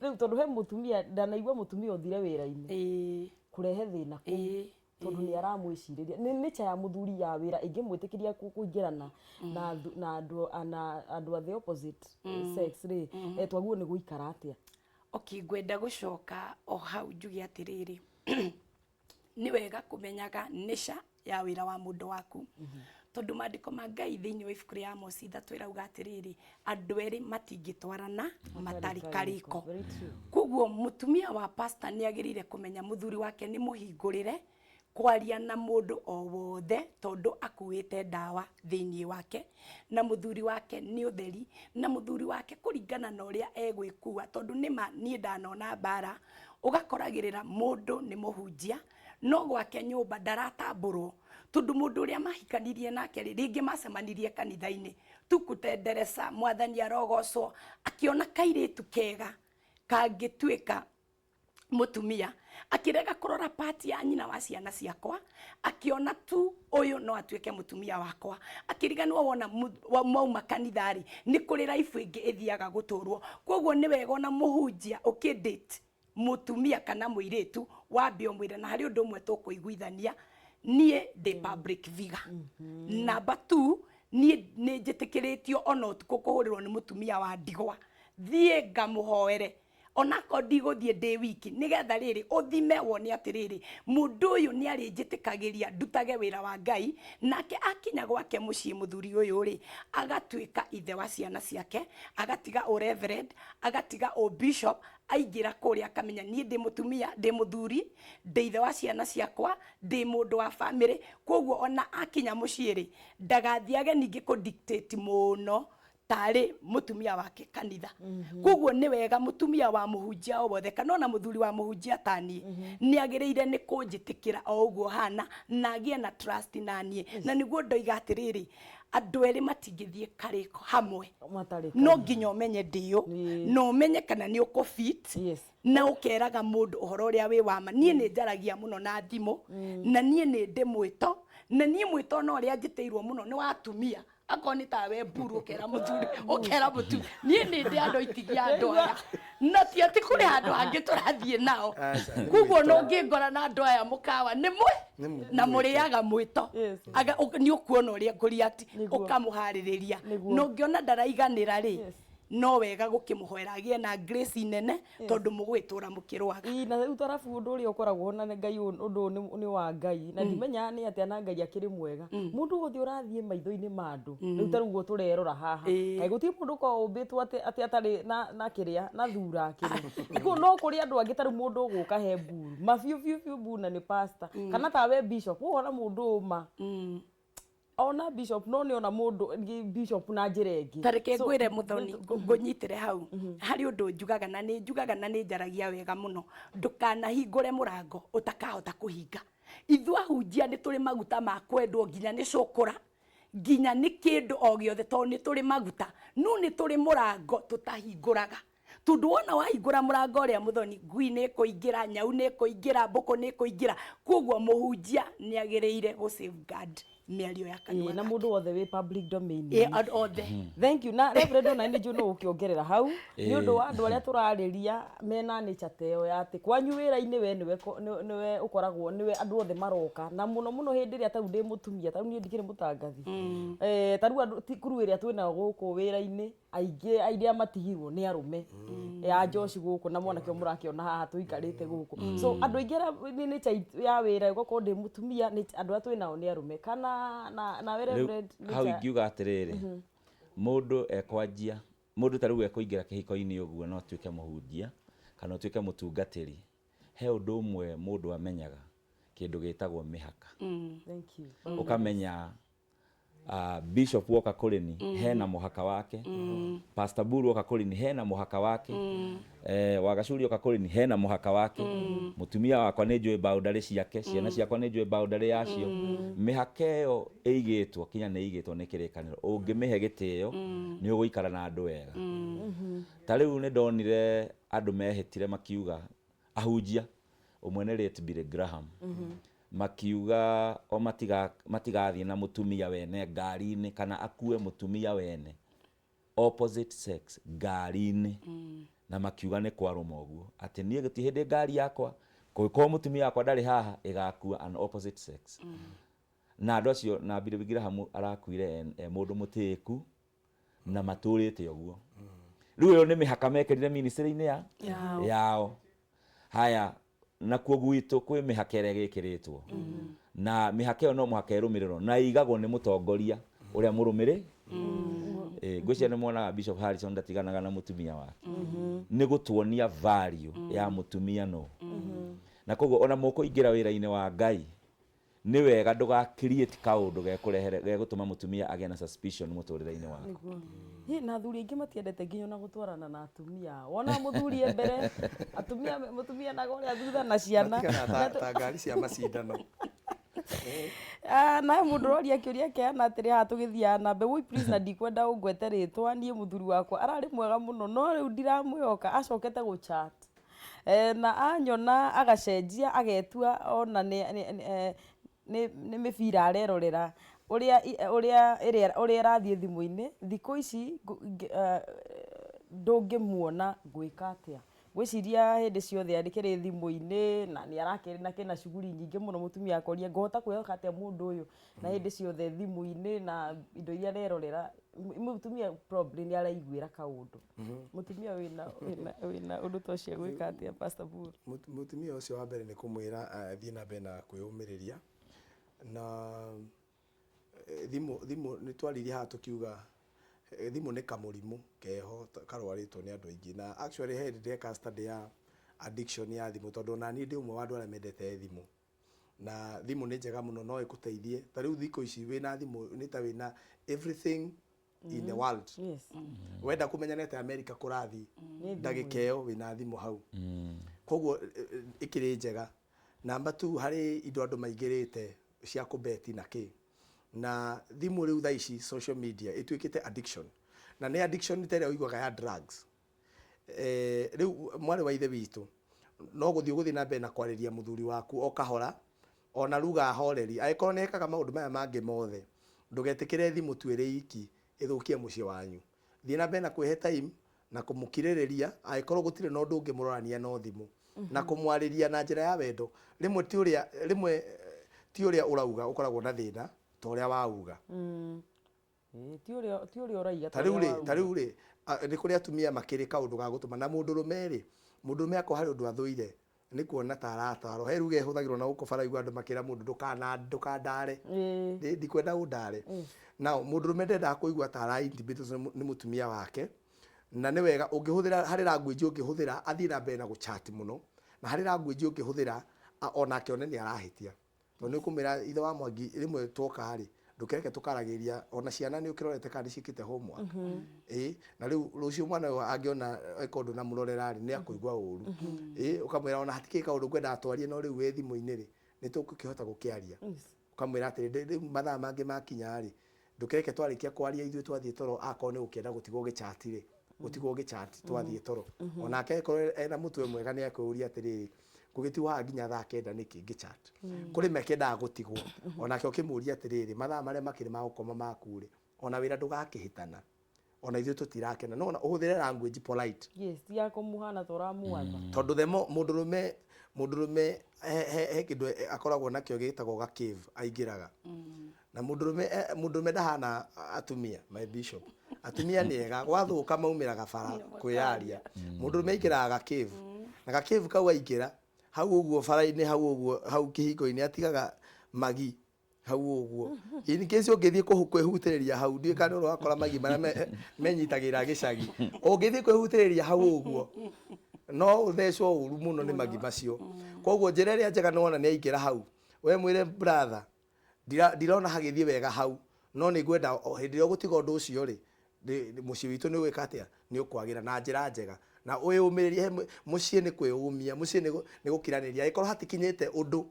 Rĩu tondũ he mũtumia ndanaigua, mũtumia ũthire wĩra-inĩ kũrehe thĩna kũu, tondũ nĩ aramwĩcirĩria nĩ nature ya mũthuri ya wĩra ĩngĩmwĩtĩkĩria kũingĩrana na andũ a the opposite sex rĩ, twaguo nĩ gũikara atĩa? Okay, ngwenda gũcoka o hau njuge atĩrĩrĩ, nĩ wega kũmenyaga nĩca ya wĩra wa mũndũ waku, tondũ maandĩko ma Ngai thĩinĩ wa ibuku rĩa Amosi 3 ĩrauga atĩrĩrĩ, andũ erĩ matingĩtwarana matarĩ karĩko. Very true. Koguo mũtumia wa pastor nĩ agĩrĩire kũmenya mũthuri wake nĩ mũhingũrĩre kwaria na mũndũ o wothe, tondũ akuĩte ndawa thĩinĩ wake, na mũthuri wake nĩ ũtheri, na mũthuri wake kũringana na ũrĩa egwĩkua, tondũ nĩma niĩ ndanona mbara ũgakoragĩrĩra mũndũ nĩ mũhunjia, no gwake nyũmba ndaratambũrwo, tondũ mũndũ ũrĩa mahikanirie nake rĩ, rĩngĩ macemanirie kanitha-inĩ tukutenderesa, Mwathani arogocwo, akĩona kairĩtu kega kangĩtuĩka Mutumia akirega kurora part ya nyina wa ciana ciakwa, akiona tu uyu no atuike mutumia wakwa, akiriganwo wona mwauma kanitha-ri ni kuri life ingi ithiaga guturwo. Koguo ni wega ona muhunjia ukidate mutumia kana muiritu wambe umwire na hari undu umwe tukuiguithania, nie ndi public figure. Number 2, nie ni njitikiritio ona utuku kuhurirwo ni mutumia wa ndigwa, thie ngamuhoere onako ndigũthiĩ ndĩ wiki, nĩgetha rĩrĩ ũthime wone atĩrĩrĩ mũndũ ũyũ nĩ arĩnjĩtĩkagĩria ndutage wĩra wa Ngai. Nake akinya gwake mũciĩ mũthuri ũyũ rĩ agatuĩka ithe wa ciana ciake, agatiga ũ reverend, agatiga ũ bishop, aingĩra kũrĩa akamenya niĩ ndĩ mũtumia, ndĩ mũthuri, ndĩ ithe wa ciana ciakwa, ndĩ mũndũ wa family. Koguo ona akinya mũciĩ rĩ ndagathiage ningĩ kũ dictate mũno tarĩ mutumia wake kanitha. Koguo nĩ wega mutumia wa muhunjia o wothe kana ona muthuri wa muhunjia tani nĩ agĩrĩire nĩ kũnjĩtĩkĩra o ũguo hana na agĩe na trust na niĩ. Na nĩguo ndoiga atĩrĩrĩ, andũ erĩ matingĩthiĩ karĩko hamwe no nginya ũmenye ndĩũ na ũmenye kana nĩ ũkũ fit na ũkeraga mũndũ ũhoro ũrĩa wĩ wama. Niĩ nĩ njaragia mũno na thimũ na niĩ nĩ ndĩ mwĩto, na niĩ mwĩto no ũrĩa njĩtĩirwo mũno nĩ wa atumia. Akorwo nĩ tawe mburu ũkera mũthuri ũkera mũtumia, niĩ nĩ ndĩ andũ itigia andũ aya na ti atĩ kũrĩ handũ hangĩ tũrathiĩ nao. Koguo no ngĩngora na andũ aya mũkawa nĩ mwe na mũrĩaga mwĩto nĩ ũkuona ũrĩa ngũreact, ũkamũharĩrĩria na ũngĩona ndaraiganĩra rĩ no wega gũkĩmũhoera agĩe na grace nene tondu mũgwĩtũra mũkĩrwaga. Na rĩu tarabu ũndũ ũrĩa ũkoragwo na Ngai ũndũ nĩ wa Ngai na ndimenya nĩ atĩa na Ngai akĩrĩ mwega. Mũndũ wothe ũrathiĩ maitho-inĩ ma andũ rĩu ta rĩu ũguo tũrerora haha kaĩ gũtirĩ mũndũ ũkoragwo ũmbĩtwo atĩ atarĩ na kĩrĩa na thura akĩrĩ. No kũrĩ andũ angĩ ta rĩu mũndũ ũgũka he mburu ma biũ biũ biũ mburu na nĩ pastor kana tawe bishop wona mũndũ ũma ona bishop no nĩ ona mũndũ bishop na njĩra ĩngĩ. Ta reke ngwĩre Muthoni, ngũnyitĩre hau harĩ ũndũ njugaga na nĩ njugaga na nĩ njaragia wega mũno, ndũkanahingũre mũrango ũtakahota kũhinga. Ithuĩ ahunjia nĩ tũrĩ maguta ma kwendwo nginya nĩ cũkũra nginya nĩ kĩndũ o gĩothe tondũ nĩ tũrĩ maguta, no nĩ tũrĩ mũrango tũtahingũraga. Tondu wona wahingũra mũrango ũrĩa Muthoni, ngui nĩ ĩkũingĩra, nyau nĩ ĩkũingĩra, mbũkũ nĩ ĩkũingĩra. Koguo mũhunjia nĩ agĩrĩire gũ safeguard mĩario ya kanua na mũndũ wothe wĩ public domain andũ othe. Thank you. Na Reverend ona nĩ njũĩ no ũkĩongerera hau nĩ ũndũ wa andũ arĩa tũrarĩria mena nature ta ĩyo ya atĩ kwanyu wĩra-inĩ we nĩwe ũkoragwo nĩwe andũ othe maroka na mũno mũno hĩndĩ ĩrĩa tarĩu ndĩ mũtumia, tarĩu niĩ ndikĩrĩ mũtangathi, tarĩu andũ ti kuru ĩrĩa twĩnayo gũkũ wĩra-inĩ aingĩ arĩa matigirwo nĩ arũme ya Josh gũkũ na mwanake ũyũ mũrakĩona haha tũikarĩte gũkũ. So andũ aingĩ arĩa nĩ nature ya wĩra ũgakorwo ndĩ mũtumia, andũ arĩa twĩnao nĩ arũme kana nawe Reverend hau ingiuga atĩrĩrĩ, mũndũ ekwanjia mũndũ ta rĩu ekũingĩra kĩhiko-inĩ ũguo no atuĩke mũhunjia kana ũtuĩke mũtungatĩri, he ũndũ ũmwe mũndũ amenyaga kĩndũ gĩtagwo mĩhaka. Thank you. Ũkamenya bishop woka kũrĩ ni hena mũhaka wake, Pastor Buru woka kũrĩ ni hena mũhaka wake, Wagacuri oka kũrĩ ni hena mũhaka wake, mũtumia wakwa nĩ njũĩ boundary ciake, ciana ciakwa nĩ njũĩ boundary yacio. Mĩhaka ĩyo ĩigĩtwo kinya nĩ ĩigĩtwo nĩ kĩrĩkanĩro, ũngĩmĩhe gĩtĩo nĩ ũgũikara na andũ wega. Ta rĩu nĩ ndonire andũ mehĩtire makiuga ahunjia ũmwe nĩ late Billy Graham makiuga o matigathiĩ na mũtumia wene ngari-inĩ kana akue mũtumia wene opposite sex ngari-inĩ, na makiuga nĩ kwarũma ũguo atĩ niĩ gũtirĩ hĩndĩ ngari yakwa kũngĩkorwo mũtumia wakwa ndarĩ haha ĩgakua an opposite sex. Na andũ acio na Billy Graham arakuire e mũndũ mũtĩĩku na matũrĩte ũguo. Rĩu ĩyo nĩ mĩhaka mekĩrire ministry-inĩ yao. Haya, nakuo gwitũ kwĩ mĩhaka ĩrĩa ĩgĩkĩrĩtwo na mĩhaka ĩyo no mũhaka ĩrũmĩrĩrwo na ĩigagwo nĩ mũtongoria ũrĩa mũrũmĩrĩ. Ngwĩciria nĩ mwonaga Bishop Harrison ndatiganaga na mũtumia wake nĩ gũtuonia value ya mũtumia no. Na koguo ona mũkũingĩra wĩra-inĩ wa Ngai nĩ wega ndũga create kaũndũ gekũrehere gegũtũma mũtumia agĩe na suspicion mũtũrĩre-inĩ waku. Hi, na athuri aingĩ matiendete nginya ona gũtwarana na atumia. Wona mũthuri e mbere, atumia mũtumia nago ũrĩa thutha na ciana. Matigana ta ngari cia macindano. Na mũndũ ũroria kĩũria kĩhana atĩrĩ haha tũgĩthiaga na mbere, woi please na ndikwenda ũngwete rĩtwa, niĩ mũthuri wakwa ararĩ mwega mũno no rĩu ndiramwĩhoka, acokete gũ chat. Na anyona agacenjia agetua ona nĩ mĩbira arerorera ũrĩa ũrĩa ĩrĩa ũrĩa ĩrathiĩ thimũ-inĩ thikũ ici ndũngĩmuona ngwĩka atĩa. Ngwĩciria hĩndĩ ciothe arĩkĩrĩ thimũ-inĩ na nĩ arakĩrĩ na kĩna shughuli nyingĩ mũno. Mũtumia akoria, ngũhota kwĩhoka atĩa mũndũ ũyũ na hĩndĩ ciothe thimũ-inĩ na indo iria arerorera? Mũtumia probably nĩ araiguĩra kaũndũ. Mũtumia wĩna ũndũ ta ũcio gwĩka atĩa, Pastor Paul? Mũtumia ũcio wa mbere nĩ kũmwĩra athiĩ na mbere na kwĩyũmĩrĩria na thimũ nĩ twaririe haha tũkiuga thimũ nĩ kamũrimũ keho karwarĩtwo nĩ andũ aingĩ. Na actually he hĩndĩ ndeka study ya addiction ya thimũ, tondũ ona niĩ ndĩ ũmwe wa andũ arĩa mendete thimũ, na thimũ nĩ njega mũno, no ĩgũteithie. Ta rĩu thikũ ici wĩna thimũ nĩ ta wĩna everything in the world. Wenda kũmenya nĩ atĩa America kũrathiĩ, ndagĩka ĩyo wĩna thimũ hau. Koguo ĩkĩrĩ njega. Number two, harĩ indo andũ maingĩrĩte cia kũbeti na kĩ na thimũ. Rĩu thaa ici social media ĩtuĩkĩte addiction, na nĩ addiction ta ĩrĩa ũiguaga ya drugs. Rĩu mwarĩ wa ithe witũ, no gũthiĩ ũgũthiĩ na mbere na kwarĩria mũthuri waku o kahora, ona ruga horeri. Angĩkorwo nĩ ekaga maũndũ maya mangĩ mothe, ndũgetĩkĩre thimũ tu ĩrĩ iki ĩthũkie mũciĩ wanyu. Thiĩ na mbere na kwĩhe time na kũmũkirĩrĩria angĩkorwo gũtirĩ na ũndũ ũngĩ mũrorania no thimũ, na kũmwarĩria na njĩra ya wendo. Rĩmwe ti ũrĩa, rĩmwe ti ũrĩa ũrauga ũkoragwo na thĩna ta ũrĩa wauga. Ĩĩ, ti ũrĩa ũraiga. Ta rĩu rĩ, ta rĩu rĩ, nĩ kũrĩ atumia makĩrĩ kaũndũ ga gũtũma na mũndũrũme rĩ, mũndũrũme akorwo harĩ ũndũ athũire nĩ kuona ta aratarwo. He ruga ĩhũthagĩrwo na gũkũ bara igua andũ makĩra mũndũ, ndũkana ndũkandare. Ndikwenda ũndare. Now mũndũrũme ndendaga kũigua ta ara intimidate nĩ mũtumia wake, na nĩ wega ũngĩhũthĩra harĩ language ũngĩhũthĩra athiĩ na mbere na gũchat mũno, na harĩ language ũngĩhũthĩra onake one nĩ arahĩtia, tondũ nĩ ũkũmwĩra, ithe wa Mwangi, rĩmwe twoka rĩ, ndũkereke tũkaragĩria ona ciana nĩ ũkĩrorete kana nĩ ciĩkĩte homework. Ĩĩ, na rĩu rũciũ mwana ũyũ angĩona eka ũndũ na mũrorera rĩ, nĩ akũigua ũru. Ĩĩ, ũkamwĩra ona hatikĩrĩ kaũndũ ngwendaga twarie, no rĩu wĩ thimũ-inĩ rĩ, nĩ tũgũkĩhota gũkĩaria. Ũkamwĩra atĩrĩ, rĩu mathaa mangĩ makinya rĩ, ndũkereke twarĩkia kwaria ithuĩ twathiĩ toro. Akorwo nĩ gũkĩenda gũtigwo ũgĩchat rĩ, gũtigwo ũgĩchat twathiĩ toro. Onake angĩkorwo ena mũtwe mwega nĩ akwĩũria atĩrĩrĩ, ngũgĩtigwo haha nginya thaa 9 nĩkĩ ngĩchat? Kũrĩ mekĩendaga gũtigwo. Onake ũkĩmũria atĩrĩrĩ, mathaa marĩa makĩrĩ ma gũkoma maku rĩ, ona wĩra ndũgakĩhĩtana, ona ithuĩ tũtirakena, no ona ũhũthĩre language polite. Yes, ti ya kũmũhana ta ũramwatha. Tondũ the more mũndũrũme he kĩndũ akoragwo nakĩo gĩtagwo ga cave aingĩraga na mũndũrũme ndahana atumia. My bishop, atumia nĩ ega, gwathũka maumĩraga bara kwĩyaria. Mũndũrũme aingĩraga ga cave, na ga cave kau aingĩra hau ũguo bara-inĩ, hau ũguo, hau kĩhingo-inĩ, atigaga magi hau ũguo in case ũngĩthiĩ kwĩhutĩrĩria hau. Ndiũĩ kana nĩ ũrakora magi marĩa menyitagĩrĩra gĩcagi. Ũngĩthiĩ kwĩhutĩrĩria hau ũguo, no ũthecwo ũru mũno nĩ magi macio. Koguo njĩra ĩrĩa njega nĩ wona nĩ aingĩra hau, we mwĩre, brother, ndirona hagĩthiĩ wega hau, no nĩ ngwenda o hĩndĩ ĩrĩa ũgũtiga ũndũ ũcio rĩ, mũciĩ witũ nĩ ũgwĩka atĩa, nĩ ũkwagĩra na njĩra njega. Na wĩyũmĩrĩrie. He mũciĩ nĩ kwĩyũmia, mũciĩ nĩ gũkiranĩria. Angĩkorwo hatikinyĩte ũndũ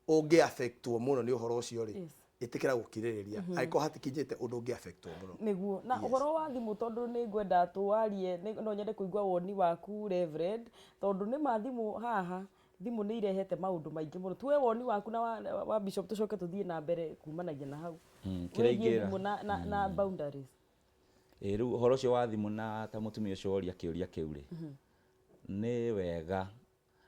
ũngĩ affectwo mũno nĩ ũhoro ũcio rĩ, ĩtĩkĩra gũkirĩrĩria angĩkorwo hatikinyĩte ũndũ ũngĩ affectwo mũno. Nĩguo na ũhoro wa thimũ, tondũ nĩ ngwenda tũwarie, no nyende kũigua woni waku, Reverend, tondũ nĩ ma thimũ haha, thimũ nĩ irehete maũndũ maingĩ mũno. Tuwe woni waku na wa bishop, tũcoke tũthiĩ na mbere kumanagia na hau. Kĩrĩa wĩgiĩ ingĩra thimũ na boundaries. Ĩ rĩu ũhoro ũcio wa thimũ na ta mũtumia ũcio woria kĩũria kĩu rĩ, nĩ wega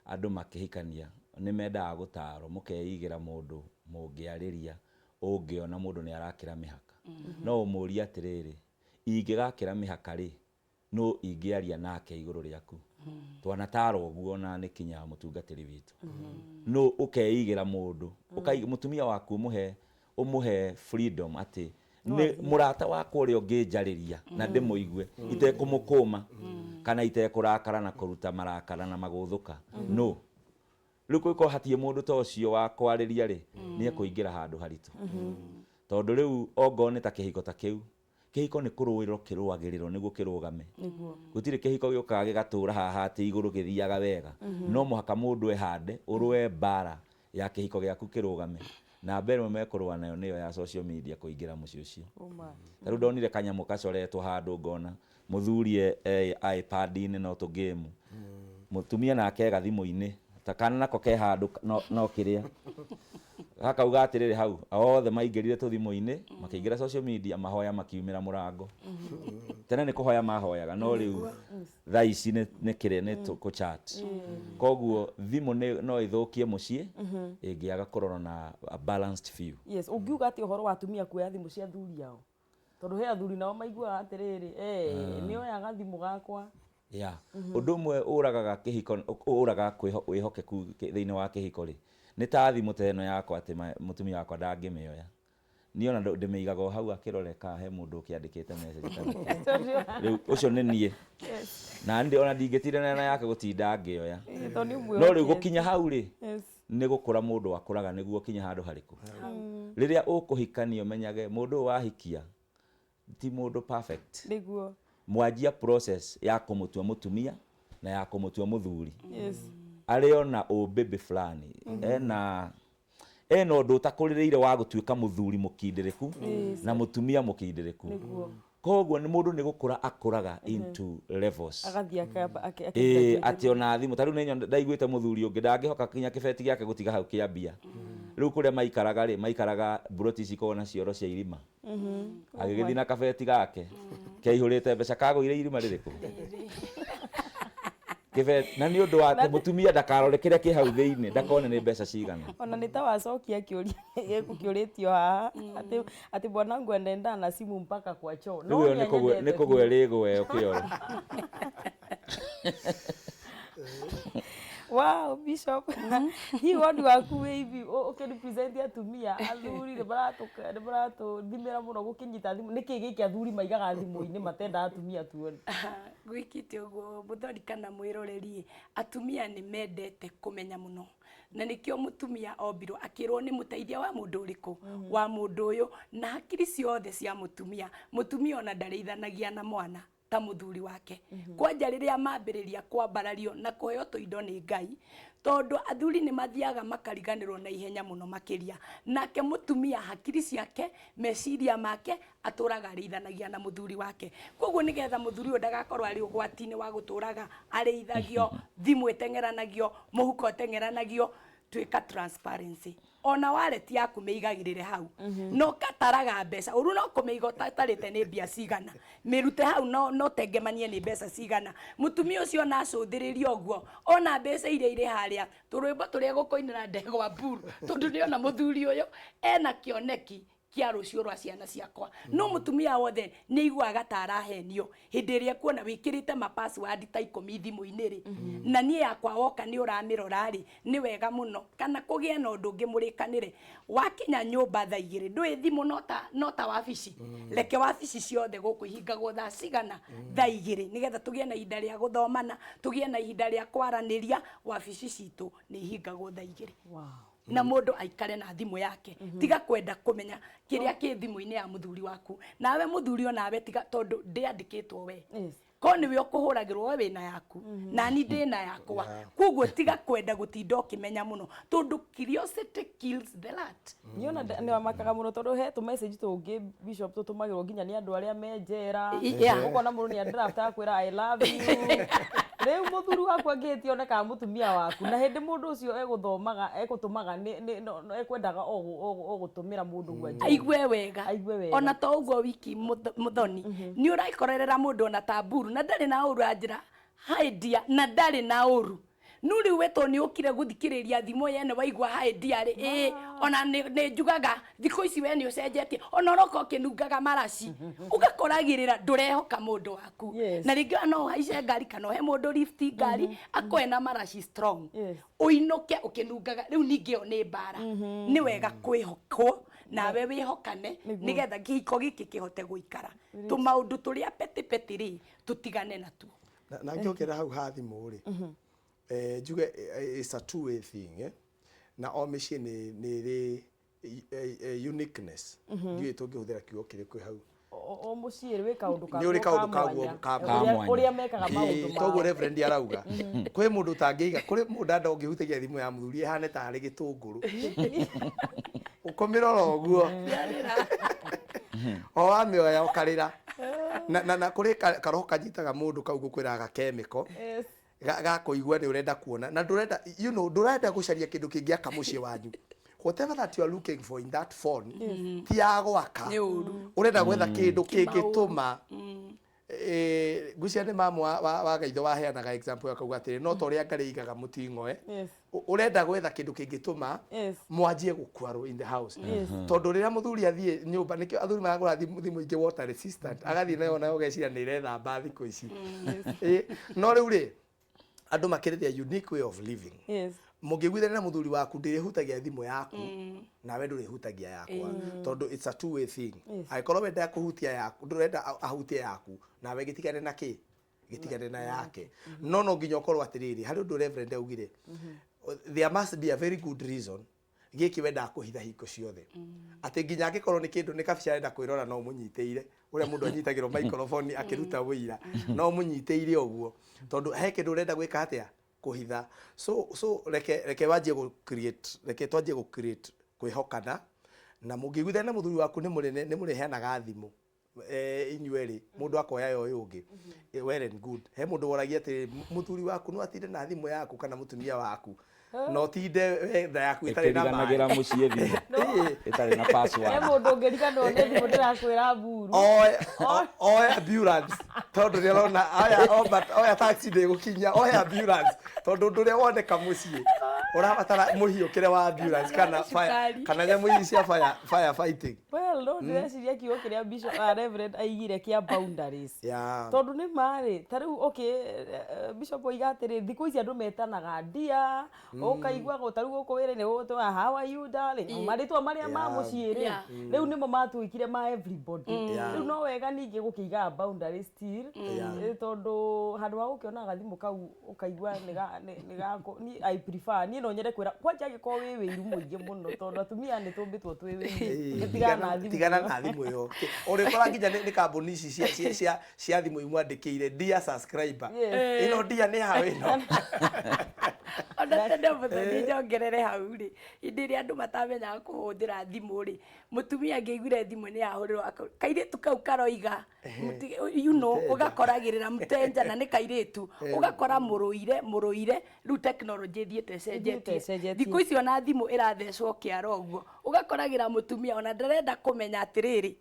andũ makĩhikania nĩ mendaga gũtarwo mũkeigĩra mũndũ mũngĩarĩria. Ũngĩona mũndũ nĩ arakĩra mĩhaka, no ũmũrie atĩrĩrĩ, ingĩgakĩra mĩhaka rĩ, no ingĩaria nake igũrũ rĩaku? Twanatarwo ũguo na nĩ kinya mũtungatĩri witũ. No ũkeigĩra mũndũ, mũtumia waku, ũmũhe freedom atĩ nĩ mũrata wakwa ũrĩa ũngĩnjarĩria na ndĩmũigue itekũmũkũma kana itekũrakara na kũruta marakara na magũthũka. No rĩu kũngĩkorwo hatirĩ mũndũ ta ũcio wa kwarĩria rĩ, nĩ ekũingĩra handũ haritũ, tondũ rĩu ongorwo nĩ ta kĩhiko ta kĩu, kĩhiko nĩ kũrũĩrĩrwo kĩrũagĩrĩrwo nĩguo kĩrũgame. Gũtirĩ kĩhiko gĩũkaga gĩgatũra haha atĩ igũrũ gĩthiaga wega. No mũhaka mũndũ ehande ũrũe mbara ya kĩhiko gĩaku kĩrũgame, na mbere ĩmwe mekũrũa nayo nĩyo ya social media kũingĩra mũciĩ ũcio. Ta rĩu ndonire kanyamũ kacoretwo handũ, ngona mũthuri e iPad-inĩ no tũgame. Mũtumia nake ega thimũ-inĩ ta kana nako ke handũ no kĩrĩa gakauga atĩrĩrĩ, hau othe maingĩrire tũthimũ-inĩ, makĩingĩra social media, mahoya makiumĩra mũrango. Tene nĩ kũhoya mahoyaga, no rĩu thaa ici nĩ kĩrĩa nĩ kũ chat. Koguo thimũ no ĩthũkie mũciĩ ĩngĩaga kũrorwo na a balanced view. Yes, ũngiuga atĩ ũhoro wa atumia kuoya thimũ cia athuri ao, tondũ he athuri nao maiguaga atĩrĩrĩ, nĩ oyaga thimũ gakwa. Yeah. Ũndũ ũmwe ũragaga kĩhiko, ũragaga wĩhokeku thĩinĩ wa kĩhiko rĩ, nĩ ta thimũ ta ĩno yakwa, atĩ mũtumia wakwa ndangĩmĩoya. Niĩ ona ndĩmĩigaga o hau akĩrore kana he mũndũ ũkĩandĩkĩte message kana kĩ. Rĩu ũcio nĩ niĩ. Na ndĩ ona ndingĩtindanĩra na yake gũtinda ngĩoya. Tondũ nĩ No rĩu gũkinya hau rĩ, nĩ gũkũra mũndũ akũraga nĩguo ũkinye handũ harĩkũ. Rĩrĩa ũkũhikania ũmenyage mũndũ ũyũ wahikia ti mũndũ perfect. Mwanjia process ya kũmũtua mũtumia na ya kũmũtua mũthuri. Arĩ ona ũmbĩmbĩ fulani, ena ũndũ ũtakũrĩrĩire wa gũtuĩka mũthuri mũkindĩrĩku na mũtumia mũkindĩrĩku. Koguo nĩ mũndũ nĩ gũkũra akũraga into levels. Agathiĩ Ĩĩ, atĩ ona thimũ ta rĩu nĩ ndaiguĩte mũthuri ũngĩ ndangĩhoka kinya kĩbeti gĩake gũtiga hau kĩambia. Rĩu kũrĩa maikaraga rĩ, maikaraga mburoti ici ikoragwo na cioro cia irima. Agĩgĩthiĩ na kabeti gake keihũrĩte mbeca, kagũire irima rĩrĩkũ? Kĩbeti, na nĩ ũndũ wa atĩ mũtumia ndakarore kĩrĩa kĩ hau thĩinĩ, ndakone nĩ mbeca cigana. Ona nĩ ta wacokia kĩũria gĩkũkĩũrĩtio haha atĩ bwanangu anaenda na simu mpaka kwa choo. Rĩu ĩyo nĩ kũgwe rĩgwe kĩoro. Wow, Bishop. Hihi woni waku wĩ hivi ũkĩrepresent atumia, athuri nĩ maratũthimĩra mũno gũkĩnyita thimũ. Nĩkĩ gĩkĩ athuri maigaga thimũ-inĩ matendaga atumia tuone? Gwĩkĩte ũguo, mũthoni kana mwĩroreri, atumia nĩ mendete kũmenya mũno, na nĩkĩo mũtumia ombirwo akĩrwo nĩ mũteithia wa mũndũ ũrĩkũ, wa mũndũ ũyũ, na hakiri ciothe cia mũtumia. Mũtumia ona ndarĩithanagia na mwana ta mũthuri wake. Kwanja rĩrĩa mambĩrĩria kwambarario na kũheo tũindo nĩ Ngai, tondũ athuri nĩ mathiaga makariganĩrwo na ihenya mũno makĩria. Nake mũtumia hakiri ciake, meciria make, atũraga arĩithanagia na mũthuri wake. Koguo nĩgetha mũthuri ũyũ ndagakorwo arĩ ũgwati-inĩ wa gũtũraga arĩithagio, thimũ ĩteng'eranagio, mũhuko ũteng'eranagio, tuĩka transparency. Ona wallet yaku mĩigagĩrĩre hau, no kataraga mbeca ũru, no kũmĩiga ũtatarĩte nĩ mbia cigana, mĩrute hau, no tengemanie nĩ mbeca cigana. Mũtumia ũcio ona acũthĩrĩria ũguo, ona mbeca iria irĩ harĩa, tũrwĩmbo tũrĩa gũkũinĩra ndegwa mburu, tondũ nĩona mũthuri ũyũ ena kĩoneki kĩa rũciũ rwa ciana ciakwa. No mũtumia wothe nĩ aiguaga ta arahenio hĩndĩ ĩrĩa ekuona wĩkĩrĩte ma password ta 10 thimũ-inĩ rĩ, na niĩ yakwa woka nĩ ũramĩrora rĩ, nĩ wega mũno kana kũgĩe na ũndũ ũngĩ mũrĩkanĩre. Wakinya nyũmba thaa 2, ndũĩ thimũ no ta wabici, reke wabici ciothe gũkũ ihingagwo thaa cigana? Thaa 2, nĩgetha tũgĩe na ihinda rĩa gũthomana, tũgĩe na ihinda rĩa kwaranĩria. Wabici citũ nĩ ihingagwo thaa 2. Na mũndũ aikare na thimũ yake, tiga kwenda kũmenya kĩrĩa kĩ thimũ-inĩ ya mũthuri waku. Nawe mũthuri onawe tiga, tondũ ndĩandĩkĩtwo we. Ko nĩwe ũkũhũragĩrwo, we wĩna yaku nani ndĩna yakwa. Koguo tiga kwenda gũtinda ũkĩmenya mũno, tondũ curiosity kills the rat. Niona nĩ makaga mũno, tondũ he tũ message tũngĩ, Bishop, tũtũmagĩrwo nginya nĩ andũ arĩa me njera. Ũkona mũndũ nĩ draft akwĩra, "I love you." Rĩu mũthuri waku angĩhĩtia one kana mũtumia waku, na hĩndĩ mũndũ ũcio egũthomaga egũtũmaga ekwendaga o gũtũmĩra mũndũ guo aigue wega. Aigue wega. Ona to ũguo wiki, mũthoni nĩ ũrakorerera mũndũ ona ta mburu na ndarĩ na ũru, anjĩra, "Hi dear," na ndarĩ na ũru, no rĩu we to nĩ ũkire gũthikĩrĩria thimũ yene, waigua, "Hi dear" rĩ, ĩĩ, ona nĩ njugaga thikũ ici we nĩ ũcenjetie, ona ũroka ũkĩnungaga maraci, ũgakoragĩrĩra ndũrehoka mũndũ waku. Na rĩngĩ ona no ũhaice ngari kana ũhe mũndũ lift ngari akoe na maraci strong, ũinũke ũkĩnungaga. Rĩu ningĩ ĩyo nĩ mbara. Nĩ wega kwĩhokwo nawe wĩhokane, nĩgetha kĩhiko gĩkĩ kĩhote gũikara. Tũmaũndũ tũrĩa petty petty rĩ, tũtigane natuo. Na ngĩongerera hau ha thimũ rĩ, njuge it's a two way thing, eh? Na o mĩciĩ nĩ ĩrĩ uniqueness, ndiũĩ tũngĩhũthĩra kiugo kĩrĩkũ hau. O mũciĩ wĩ kaũndũ Nĩ ũrĩ kaũndũ kaguo ka mwanya. Ũrĩa mekaga maũndũ mao. Toguo reverend arauga, kwĩ mũndũ ũtangĩiga, kũrĩ mũndũ anda ũngĩhutagia thimũ ya mũthuri ĩhane tarĩ gĩtũngũrũ, ũkũmĩrora ũguo o wamĩoya ũkarĩra. Na kũrĩ karoho kanyitaga mũndũ kau ngũkwĩraga gakemiko. Ga kũigua nĩ ũrenda kuona na ndũrenda ndũrenda gũcaria kĩndũ kĩngĩaka mũciĩ wanyu. Whatever that you are looking for in that phone ti ya gwaka. Nĩ ũru. Ũrenda gwetha kĩndũ kĩngĩtũma ngwĩciria nĩ mamu wa Gaitho waheanaga example akauga atĩrĩ, no ta ũrĩa ngarĩ igaga mũting'oe. Ũrenda gwetha kĩndũ kĩngĩtũma mwanjie gũkwarwo in the house. Tondũ rĩrĩa mũthuri athiĩ nyũmba, nĩkĩo athuri maragũra thimũ ingĩ water resistant, agathiĩ nayo nayo ũgeciria nĩ ĩrethamba thikũ ici. No rĩu rĩ, andũ makĩrĩ their unique way of living. Mũngĩiguithania na mũthuri waku, ndĩrĩhutagia thimũ yaku nawe ndũrĩhutagia yakwa, tondũ it's a two way thing. Angĩkorwo we ndakũhutia yaku, ndũrenda ahutie yaku, nawe gĩtigane na kĩ, gĩtigane na yake. No nginya ũkorwo atĩrĩrĩ, harĩ ũndũ Reverend augire, there must be a very good reason gĩkĩ wendaga kũhitha hingo ciothe, atĩ nginya angĩkorwo nĩ kĩndũ nĩ kabica arenda kwĩrora, no mũnyitĩire ũrĩa mũndũ anyitagĩrwo microphone akĩruta wĩira, no mũnyitĩire ũguo tondũ he kĩndũ ũrenda gwĩka atĩa, kũhitha. So reke wanjie gũ create, reke twanjie gũ create kwĩhokana, na mũngĩiguithania na mũthuri waku nĩ mũrĩheanaga thimũ inyuerĩ, mũndũ akoya ya ũyũ ũngĩ, well and good. He mũndũ woragia atĩ mũthuri waku no atinde na thimũ yaku kana mũtumia waku na ũtinde wetha yaku ĩtarĩ na ĩkĩriganagĩra maĩ? Mũciĩ thimũ ĩtarĩ na He password. mũndũ ũngĩriganĩrwo nĩ thimũ, ndĩrakwĩra mburu. Oe ambulance tondũ nĩ arona oya oya taxi ndĩgũkinya, oya ambulance tondũ ũndũ ũrĩa woneka mũciĩ ũrabatara mũhiũkĩre wa ambulance kana fire, Cukari. kana nyamũ ici cia fire fighting. Well, no ndĩreciria kiugo kĩrĩa Bishop, Reverend aigire kĩa boundaries, tondũ nĩ marĩ ta rĩu, okay, Bishop oiga atĩrĩ, thikũ ici andũ metanaga ndia, ũkaigua ta rĩu gũkũ wĩra-inĩ gũgũtũra "How are you, darling?" Marĩtwa marĩa ma mũciĩ rĩ, rĩu nĩmo matuĩkire ma everybody. Rĩu no wega ningĩ gũkĩigaga boundaries still, tondũ handũ ha gũkĩona gathimũ kau ũkaigua nĩ gakũ, niĩ I prefer, niĩ no nyende kwĩra kwanja angĩkorwo wĩ wĩiru mũingĩ mũno, tondũ atumia nĩ tũmbĩtwo twĩ wĩiru, tigana na thimũ Tigana ĩyo. Na thimũ ĩyo. Ũrĩkora nginya nĩ kambuni ici cia thimũ imwandĩkĩire "Dear subscriber". Ĩno dear nĩ yawe ĩno? Ona tene mũthoni njongerere hau rĩ, hĩndĩ ĩrĩa andũ matamenyaga kũhũthĩra thimũ rĩ, mũtumia angĩaiguire thimũ nĩ yahũrĩrwo, kairĩtu kau karoiga ũgakoragĩrĩra mtenja na nĩ kairĩtu, ũgakora mũrũire mũrũire. Rĩu tekinoronjĩ ĩthiĩte Ĩthiĩte ĩcenjetie. Ĩcenjetie. Thikũ ici ona thimũ ĩrathecwo kĩara ũguo, ũgakoragĩra mũtumia ona ndarenda kũmenya atĩrĩrĩ,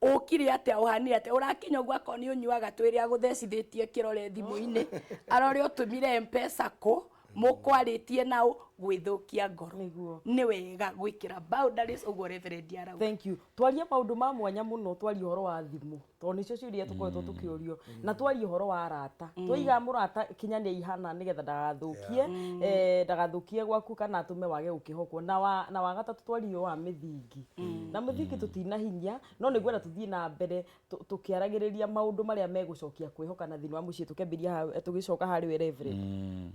ũkire atĩa, ũhanire atĩa, ũrakinya ũguo, akorwo nĩ ũnyuaga twĩrĩ agũthecithĩtie kĩrore thimũ-inĩ, arore ũtũmire Mpesa kũ, mũkwarĩtie nao, gwĩthũkia ngoro. Nĩ wega gwĩkĩra boundaries ũguo Reverend arauga. Thank you. Twarie maũndũ ma mwanya mũno, twarie ũhoro wa thimũ tondũ nĩcio ciũria tũkoretwo tũkĩũrio, na twarie ũhoro wa arata. Twaiga mũrata kinya nĩ aihana nĩgetha ndagathũkie ndagathũkie gwaku kana atũme wage gũkĩhokwo. Na wa gatatũ twarie ũhoro wa mĩthingi, na mũthingi tũtinahinyia, no nĩ ngwenda tũthiĩ na mbere tũkĩaragĩrĩria maũndũ marĩa megũcokia kwĩhokana thĩinĩ wa mũciĩ, tũkĩambĩrĩria tũgĩcoka harĩ we, Reverend.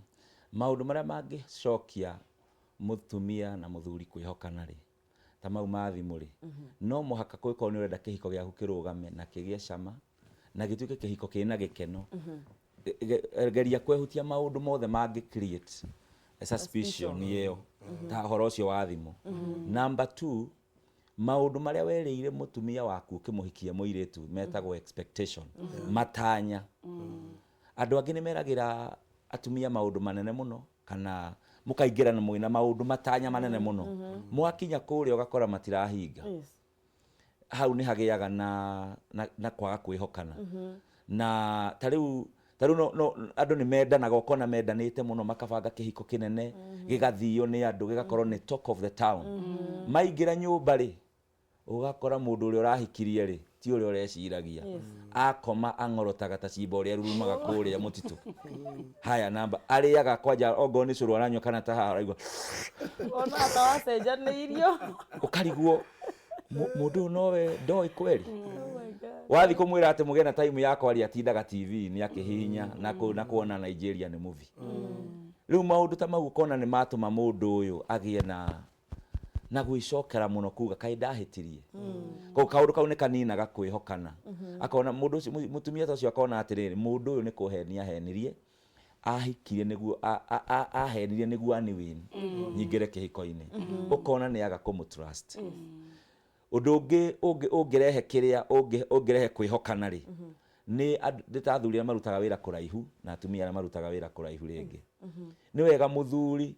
Maũndũ marĩa mangĩcokia mũtumia na mũthuri kwĩhokana rĩ, ta mau ma thimũ rĩ, no mũhaka kũngĩkorwo nĩ ũrenda kĩhiko gĩaku kĩrũgame na kĩgĩe cama na gĩtuĩke kĩhiko kĩna gĩkeno, geria kwehutia maũndũ mothe mangĩ create suspicion ĩyo, ta ũhoro ũcio wa thimũ. Number two, maũndũ marĩa werĩire mũtumia waku ũkĩmũhikia mũirĩtu metagwo expectation, matanya. Andũ angĩ nĩ meragĩra atumia maũndũ manene mũno, kana mũkaingĩrana mwĩna maũndũ matanya manene mũno, mwakinya kũrĩa ũgakora matirahinga. Hau nĩ hagĩaga na kwaga kwĩhokana. Na ta rĩu no andũ nĩ mendanaga, ũkona mendanĩte mũno, makabanga kĩhiko kĩnene gĩgathio nĩ andũ, gĩgakorwo nĩ talk of the town. Maingĩra nyũmba rĩ, ũgakora mũndũ ũrĩa ũrahikirie rĩ ti ũrĩa ũreciragia. Akoma ang'orotaga ta cimba ũrĩa rurumaga kũrĩa mũtitũ. Haya, namba arĩaga kwanja ongorwo nĩ cũrũ aranyua kana ta haha ũraigua Ona atawacenjanĩirio. Ũkarigwo mũndũ ũyũ nowe ndoĩ kweri. Oh my God. Wathi kũmwĩra atĩ mũgĩe na time ya kwaria, atindaga TV-inĩ akĩhihinya na kuona Nigeria nĩ movie. Rĩu maũndũ ta mau ũkona nĩ matũma mũndũ ũyũ agĩe na gwĩcokera mũno, kuga kaĩ ndahĩtirie. Koguo kaũndũ kau nĩ kaninaga kwĩhokana. Akona mũndũ ũcio, mũtumia ta ũcio akona atĩrĩrĩ, mũndũ ũyũ nĩ kũhenia ahenirie, ahikirie nĩguo ahenirie nĩguo aniwin nyingĩre kĩhiko-inĩ. Ũkona nĩ aga kũmũ trust. Ũndũ ũngĩ ũngĩrehe kĩrĩa ũngĩrehe kwĩhokana rĩ, Nĩ nĩ ta athuri arĩa marutaga wĩra kũraihu na atumia arĩa marutaga wĩra kũraihu rĩngĩ. Nĩ wega mũthuri,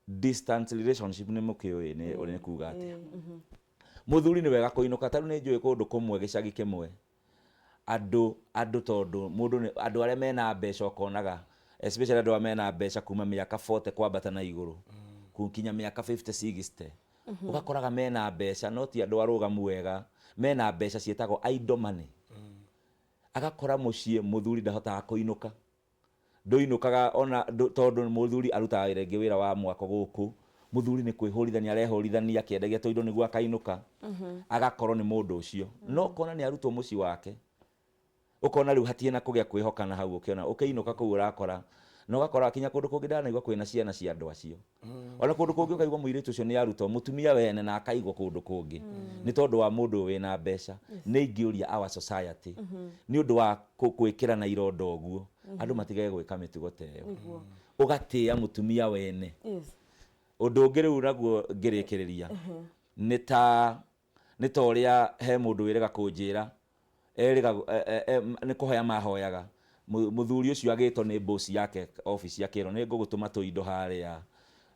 distance relationship nĩ mũkĩũĩ nĩ ũrĩa nĩ kuga atĩa. Mũthuri nĩ wega kũinũka. Ta rĩu nĩ njũĩ kũndũ kũmwe, gĩcagi kĩmwe, andũ tondũ mũndũ nĩ andũ arĩa mena mbeca, ũkonaga especially andũ arĩa mena mbeca kuma mĩaka 40 kwambata na igũrũ kinya mĩaka 50, 60, ũgakoraga mena mbeca, no ti andũ arũgamu wega, mena mbeca ciĩtagwo idle money. Agakora mũciĩ mũthuri ndahotaga kũinũka, ndũinũkaga ona tondũ mũthuri arutaga wĩra ĩngĩ, wĩra wa mwako gũkũ. Mũthuri nĩ kwĩhũrithania arehũrithania akĩendagia tũindo nĩguo akainũka, agakorwo nĩ mũndũ ũcio. No ũkona nĩ arutwo mũciĩ wake, ũkona rĩu hatirĩ na kũgĩa kwĩhokana hau. Ũkĩona ũkĩinũka kũu ũrakora na ũgakora kinya kũndũ kũngĩ ndanaigua kwĩna ciana cia andũ acio. Ona kũndũ kũngĩ ũkaigua mũirĩtu ũcio nĩ arutwo mũtumia wene na akaigwo kũndũ kũngĩ nĩ tondũ wa mũndũ ũyũ wĩna mbeca. Nĩ ingĩũria our society nĩ ũndũ wa gwĩkĩrana ironda ũguo, andũ matigage gwĩka mĩtugo ta ĩyo, ũgatĩĩa mũtumia wene. Ũndũ ũngĩ rĩu naguo ngĩrĩkĩrĩria nĩ ta ũrĩa he mũndũ wĩrĩga kũnjĩra, erĩga nĩ kũhoya mahoyaga. Mũthuri ũcio agĩtwo nĩ boss yake office, akĩrwo, "Nĩ ngũgũtũma tũindo harĩa,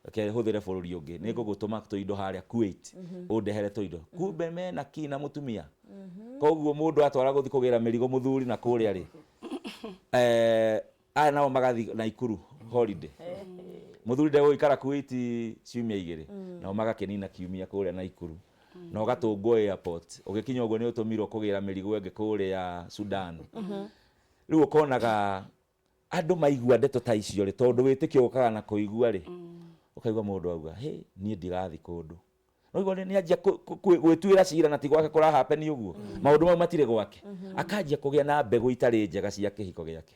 reke hũthĩre bũrũri ũngĩ, nĩ ngũgũtũma tũindo harĩa Kuwait, ũndehere tũindo." Kumbe mena kina mũtumia. Koguo mũndũ atwara gũthiĩ kũgĩra mĩrigo mũthuri na kũrĩa rĩ, aya nao magathiĩ Naikuru holiday. Mũthuri ndegũgĩikara Kuwait ciumia 2, nao magakĩnina kiumia kũrĩa Naikuru, na ũgatũngwo airport. Ũgĩkinya ũguo nĩ ũtũmirwo kũgĩra mĩrigo ĩngĩ kũrĩa Sudan. Rĩu ũkonaga andũ maigua ndeto ta icio rĩ, tondũ wĩtĩkio ũkaga na kũigua rĩ, ũkaigua mũndũ auga, "Hĩ, niĩ ndirathiĩ kũndũ." Ũigua nĩ anjia gwĩtuĩra cira na ti gwake kũrahapeni ũguo, maũndũ mau matirĩ gwake, akanjia kũgĩa na mbegũ itarĩ njega cia kĩhiko gĩake.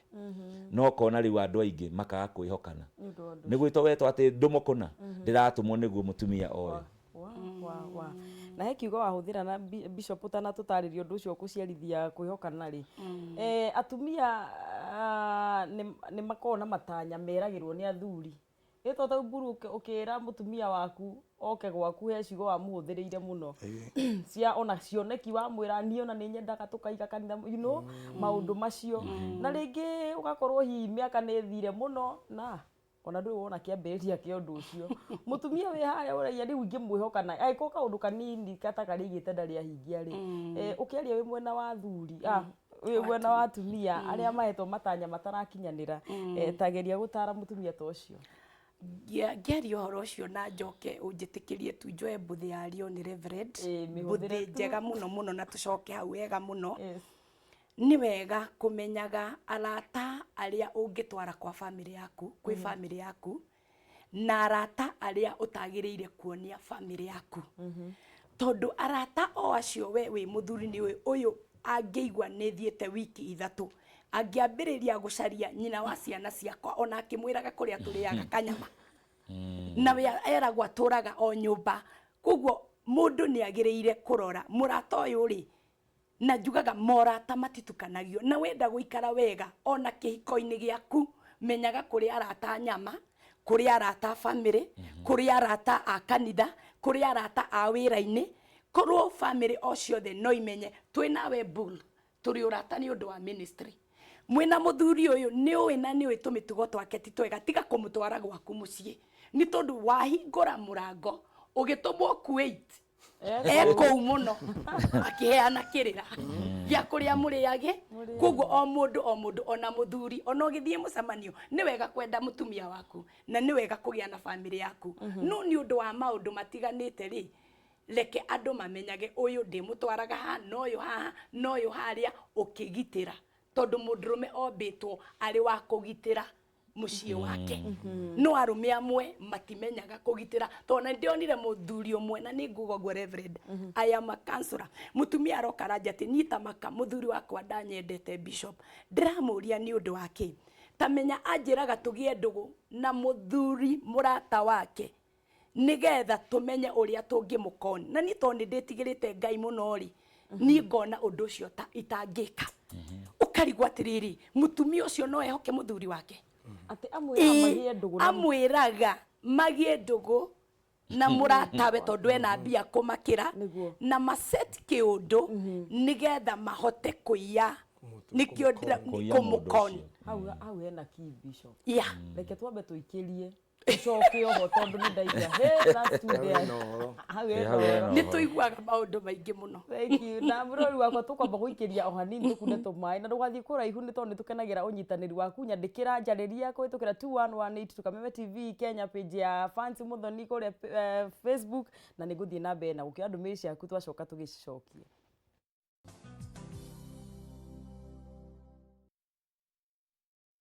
No ũkona rĩu andũ aingĩ makaga kwĩhokana. Nĩ ũndũ wa ũndũ Nĩ gwĩtwo wetwo atĩ ndũmũ kũna ndĩratũmwo nĩguo mũtumia oĩ. Wa na he kiugo wahũthĩra na bishop ũtanatũtarĩria ũndũ ũcio kũciarithia kwĩhokana rĩ, atumia nĩ makoragwo na matanya meragĩrwo nĩ athuri. Ĩ to tau mburu ũkĩra mũtumia waku oke gwaku, he ciugo wamũhũthĩrĩire mũno cia ona cioneki, wamwĩra, "Niĩ ona nĩ nyendaga tũkaiga kanitha," maũndũ macio. Na rĩngĩ ũgakorwo hihi mĩaka nĩ ĩthire mũno na ona ndũrĩ wona kĩambĩrĩria kĩa ũndũ ũcio. Mũtumia wĩ harĩa ũraiya rĩu ingĩmwĩhoka na angĩkorwo kaũndũ kanini gatakarĩ igĩte ndarĩ ahingia rĩ, ũkĩaria wĩ mwena wa athuri, wĩ mwena wa atumia arĩa mahetwo matanya matarakinyanĩra, tageria gũtara mũtumia ta ũcio. Ngĩaria ũhoro ũcio na njoke ũnjĩtĩkĩrie tu njoe mbũthĩ yario nĩ Reverend. Ĩĩ, mĩhũthĩre mbũthĩ tu. Njega mũno mũno, na tũcoke hau wega mũno. Nĩ wega kũmenyaga arata arĩa ũngĩtwara kwa bamĩrĩ yaku, kwĩ bamĩrĩ yaku, na arata arĩa ũtagĩrĩire kuonia bamĩrĩ yaku, tondũ arata o acio we wĩ mũthuri nĩ ũĩ ũyũ angĩigua nĩ thiĩte wiki 3, angĩambĩrĩria gũcaria nyina wa ciana ciakwa, ona akĩmwĩraga kũrĩa tũrĩaga kanyama na we eragwo atũraga o nyũmba. Koguo mũndũ nĩ agĩrĩire kũrora mũrata ũyũ rĩ, na njugaga morata matitukanagio. Na wenda gũikara wega ona kĩhiko-inĩ gĩaku, menyaga kũrĩ arata a nyama, kũrĩ arata a bamĩrĩ, kũrĩ arata a kanitha, kũrĩ arata a wĩra-inĩ. Korwo bamĩrĩ o ciothe no imenye twĩ nawe bull, tũrĩ ũrata nĩ ũndũ wa ministry, mwĩna mũthuri ũyũ nĩ ũĩ na nĩ ũĩ tũmĩtugo twake ti twega, tiga kũmũtwara gwaku mũciĩ, nĩ tondũ wahingũra mũrango ũgĩtũmwo Kuwait, ekũu mũno akĩheana kĩrĩra gĩa kũrĩa mũrĩage. Koguo o mũndũ o mũndũ, ona mũthuri, ona ũgĩthiĩ mũcemanio, nĩ wega kwenda mũtumia waku na nĩ wega kũgĩa na bamĩrĩ yaku, no nĩ ũndũ wa maũndũ matiganĩte rĩ, reke andũ mamenyage ũyũ ndĩmũtwaraga haha na ũyũ haha na ũyũ harĩa, ũkĩgitĩra, tondũ mũndũrũme ombĩtwo arĩ wa kũgitĩra mũciĩ wake. No arũme amwe matimenyaga kũgitĩra, tondũ na ndĩonire mũthuri ũmwe, na nĩ nguga ũguo Reverend, I am a counselor, mũtumia aroka aranja atĩ niĩ ta maka mũthuri wakwa ndanyendete. Bishop, ndĩramũria nĩ ũndũ wa kĩ? Ta menya anjĩraga tũgĩe ndũgũ na mũthuri mũrata wake nigetha tumenye ũrĩa tũngĩmũkoni. Na niĩ tondũ nĩ ndĩtigĩrĩte Ngai mũno rĩ, niĩ ngona ũndũ ũcio ta itangĩka. Ũkarigwo atĩrĩrĩ, mũtumia ũcio no ehoke mũthuri wake? Atĩ amwĩraga magĩe ndũgũ na Amwĩraga magĩe ndũgũ na mũratawe tondũ ena mbia kũmakĩra, na maset kĩũndũ nigetha mahote kũiya. Nĩkĩo ndĩra Kũiya mũndũ kũmũkon. ũcio. Hau hau hena key, Bishop. Yeah. Reke twambe tũikĩrie, tũcoke oho, tondũ nĩ ndaigua, hey, that's too Hau there. hena ũhoro. Hau Ĩ, hena hau hena ũhoro. Nĩ tũiguaga maũndũ maingĩ mũno. Thank you. Na mũrori wakwa, tũkwamba gũikĩria o hanini, tũkunde tũmaĩ na ndũgathiĩ kũraihu, nĩ tondũ nĩ tũkenagĩra ũnyitanĩri waku. Nyandĩkĩra, njarĩria kũhĩtũkĩra 2118 Tũkameme TV Kenya, page ya Fancy Muthoni kũrĩa Facebook, na nĩ ngũthiĩ na mbere na gũkĩoya ndũmĩrĩri ciaku, twacoka tũgĩcicokie.